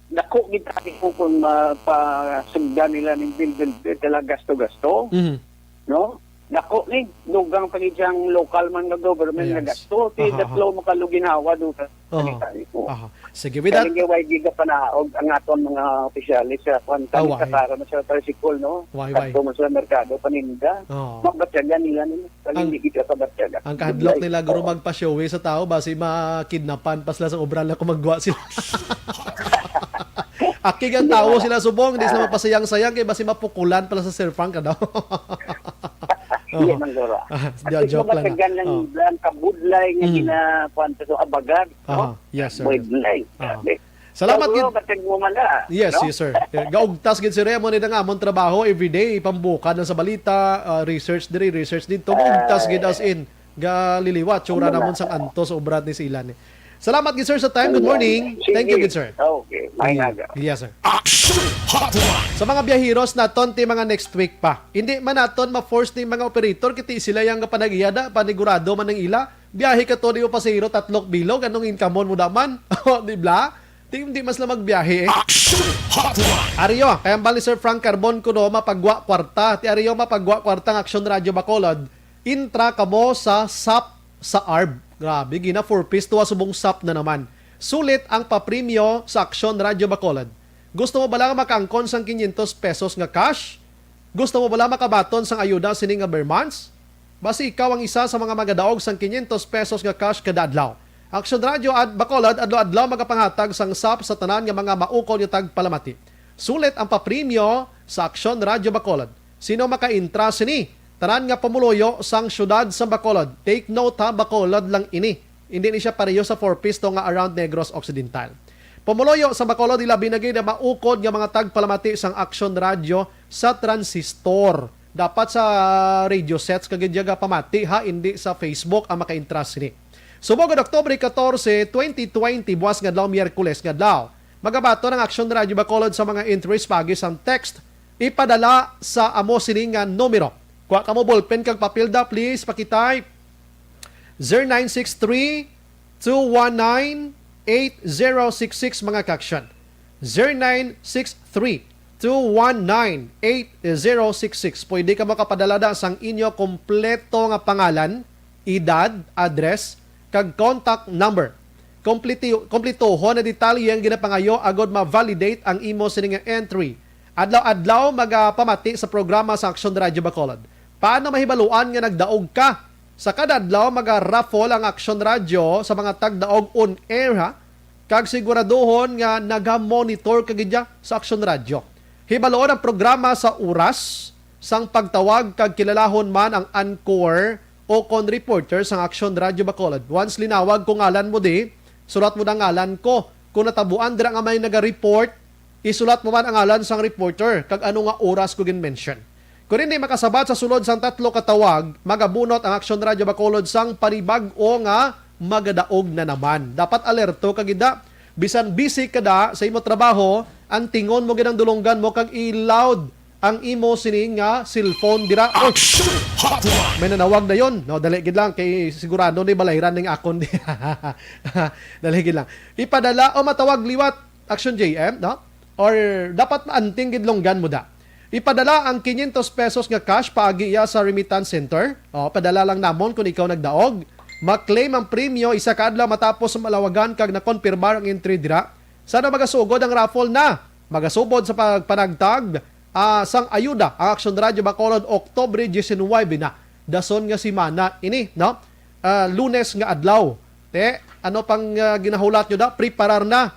dako gid tayo kung mapasugdan nila ning bill, bill, bill, talaga gasto-gasto. Mhm. No? Dako ni, dugang pa gid siyang local man nga government nga Yes. gasto. Si Aha, aha. Datlo makaluginhawa do sa Aha. salita ni po. Aha. Sige, with that Kaya nga, why di ka panaog ang aton mga opisyalis sa kwan, Ah, kami why? sa Tara, sa tricycle, no? Why, why? Kadto mo sa merkado, paninda. Oo. Mabatyagan nila nila. Kami Ang, hindi kita kabatyagan. ang kahadlok Like, nila, guro, oo. magpa-showy sa tao, basi makidnapan pa sila sa obra na kung magwa sila. Akig ang Hindi tawo naman. sila subong, di sila Ah. mapasayang-sayang, kay basi mapukulan pala sa Sir Frank, ano? Iya, Oo. man, guro. Ah, di, At least joke lang, mabatyagan ah. lang Oh. ang kabudlay nga Mm. gina-, kwan, sa abagan, no? Aha, yes, sir. Budlay. Aha. Grabe. Salamat Pero, gid. Batag mo man na, Yes, no? yes, sir. Eh, gaugtas gid, sir, eh. Amo ni nga amon trabaho everyday, pambukad lang sa balita, ah, research diri, research dito. Gaugtas gid, as in, galiliwat, tsura Ano na? namon sang antos, obra ni sa ilan, eh. Salamat gid, sir, sa time. Good Ano na? morning. Sige. Thank you gid, sir. Okay. May Mm. aga. Yes, sir. Action Hotline! Sa mga biyaheros naton, ti mga next week pa. Hindi man naton ma-force ni mga operator, kiti sila yang kapanag-iya da, panigurado man ang ila. Biyahe ka to, di mo pasahero, tatlok bilog, anong income mo da man? Di bla? Di, di man sila magbiyahe, eh. Action Hotline! Ari yo, kay hambal ni Sir Frank Carbon kuno, mapagwa kwarta. Ti ari yo, mapagwa kwarta nga Aksyon Radyo Bacolod, intra kamo sa sap sa arb. Grabe, gina four Ps, tuwa subong sap na naman. Sulit ang papremyo sa Aksyon Radyo Bacolod. Gusto mo bala nga makaangkon sang quinientos pesos nga cash? Gusto mo bala makabaton sang ayuda sini nga ber months? Basi ikaw ang isa sa mga magadaog sang quinientos pesos nga cash kada adlaw. Aksyon Radyo at Bacolod adlaw-adlaw magapanghatag sang sap sa tanan nga mga maukol nga tagpalamati. Sulit ang papremyo sa Aksyon Radyo Bacolod. Sino makaintra sini? Tanan nga pumuluyo sang siyudad sa Bacolod. Take note ha, Bacolod lang ini. Hindi ni siya pareho sa four Ps to nga around Negros Occidental. Pumuluyo sa Bacolod, ilabi na gid ang maukod nga mga tagpalamati sang Aksyon Radyo sa transistor. Dapat sa radio sets ka gid ya pamati ha, hindi sa Facebook ang makaintra sini. Subong gid Oktubre catorce, twenty twenty, buwas nga adlaw, Miyerkules nga adlaw, magabaton ang Aksyon Radyo Bacolod sa mga entries paagi sang text. Ipadala sa amo sini nga numero. Kuha kamo ballpen kag papel da, please. Pakitype zero nine six three, two one nine, eight zero six six, mga ka-aksyon. Zero nine six three, two one nine, eight zero six six. Pwede ka makapadala da sang inyo kompleto nga pangalan, edad, address, kag contact number. Kompleti-, kompletohon na detalye ang ginapangayo agod ma-validate ang imo sini nga entry. Adlaw-adlaw magapamati sa programa sa Aksyon Radyo Bacolod. Paano mahibaluan nga nagdaog ka? Sa kada adlaw, maga-raffle ang Aksyon Radyo sa mga tagdaog on air, ha? Kag siguraduhon nga naga-monitor ka gid ya sa Aksyon Radyo. Hibaluon ang programa sa oras sang pagtawag kag kilalahon man ang anchor o kon reporter sang Aksyon Radyo Bacolod. Once linawag ko ngalan mo di, sulat mo na ngalan ko. Kung natabuan dira nga may naga-report, isulat mo man ang ngalan sang reporter kag ano nga oras ko gin-mention. Kon hindi makasabat sa sulod sang tatlo ka tawag, magabunot ang Aksyon Radyo Bacolod sang panibag-o nga magadaog na naman. Dapat alerto ka gid da. Bisan busy ka da sa imo trabaho, antingon mo gid ang dulonggan mo kag i-loud ang imo sini nga cellphone dira. Oy! Action Hotline! May nanawag na yon. No, dali gid lang kay sigurado ni balayran ning akon. Dali gid lang. Ipadala o matawag liwat Action J M, no? Or dapat maanting gid longgan mo da. Ipadala ang quinientos pesos nga cash paagi iya sa remittance center. O, padala lang namon kung ikaw nagdaog. Ma-claim ang premyo isa ka adlaw matapos malawagan kag nakonpirmar ang entry dira. Sa ano magasugod ang raffle na? Magasubod sa pagpanagtag, ah, sang ayuda ang Aksyon Radyo Bacolod, Oktubre diecinuebe na. Dason nga semana ini, no? Ah, Lunes nga adlaw. Te, ano pang, ah, ginahulat nyo da? Preparar na.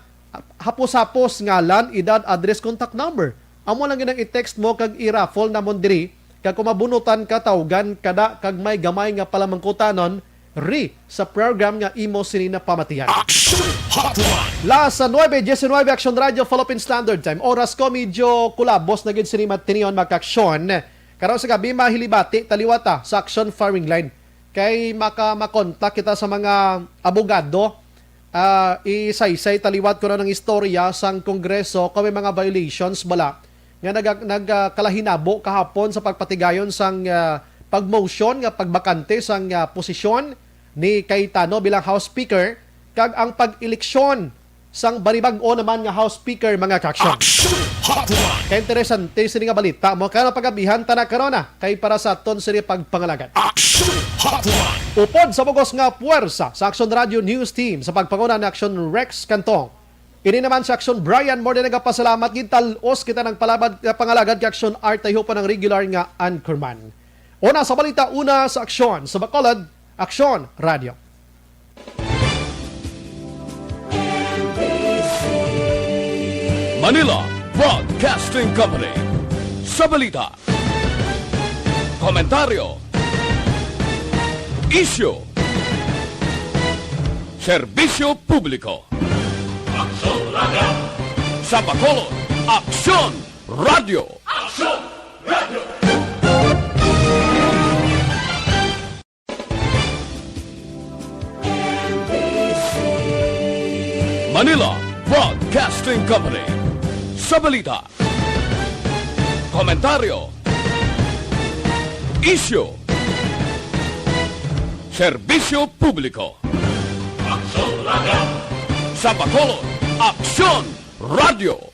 Hapos-hapos, ngalan, edad, address, contact number. Amo lang gid ang i-text mo kag i-raffle namon diri. Kag kung mabunutan ka, tawgan ka da kag may gamay nga palamangkutanon ri sa program nga imo sini napamatian. Action Hotline! Las nuebe diecinuebe, Action Radio, Philippine Standard Time. Oras ko, medyo kulabos na gid sini matinion, mga ka-aksyon. Karon sa gabi, mahilibati ta liwat, ah, sa Action Firing Line. Kay maka-, makontak kita sa mga abogado, ah, isaysay ta liwat kuno ang istorya sang Kongreso kung may mga violations bala nga naga-, nagkalahinabo kahapon sa pagpatigayon sang, ah, pag-motion nga pagbakante sang, ah, posisyon ni Cayetano bilang House Speaker kag ang pag-eleksyon sang banibag-o naman nga House Speaker, mga ka-aksyon. Action Hotline! Kainteresante sini nga balita mo. Kaya pagabihan ta na karon na kay para sa aton sini pagpangalagad. Action Hotline! Upod sa bugos nga puwersa sa Action Radio News Team sa pagpanguna ni Action Rex Cantong, ini naman si Action Brian. More than nagapasalamat, gintal-os kita ng palabad nga pangalagad kay Action Art, tayo pa ng regular nga anchorman. Una sa balita, una sa aksyon sa Bacolod, Aksyon Radio. Manila Broadcasting Company. Sa balita, komentaryo, isyu, serbisyo publiko. Aksyon Radio. Sa Bacolod, Aksyon Radio. Aksyon Radio. Manila Broadcasting Company. Sa balita, komentaryo, isyu, serbisyo publiko. Aksyon Radio. Sa Bacolod, Aksyon Radio.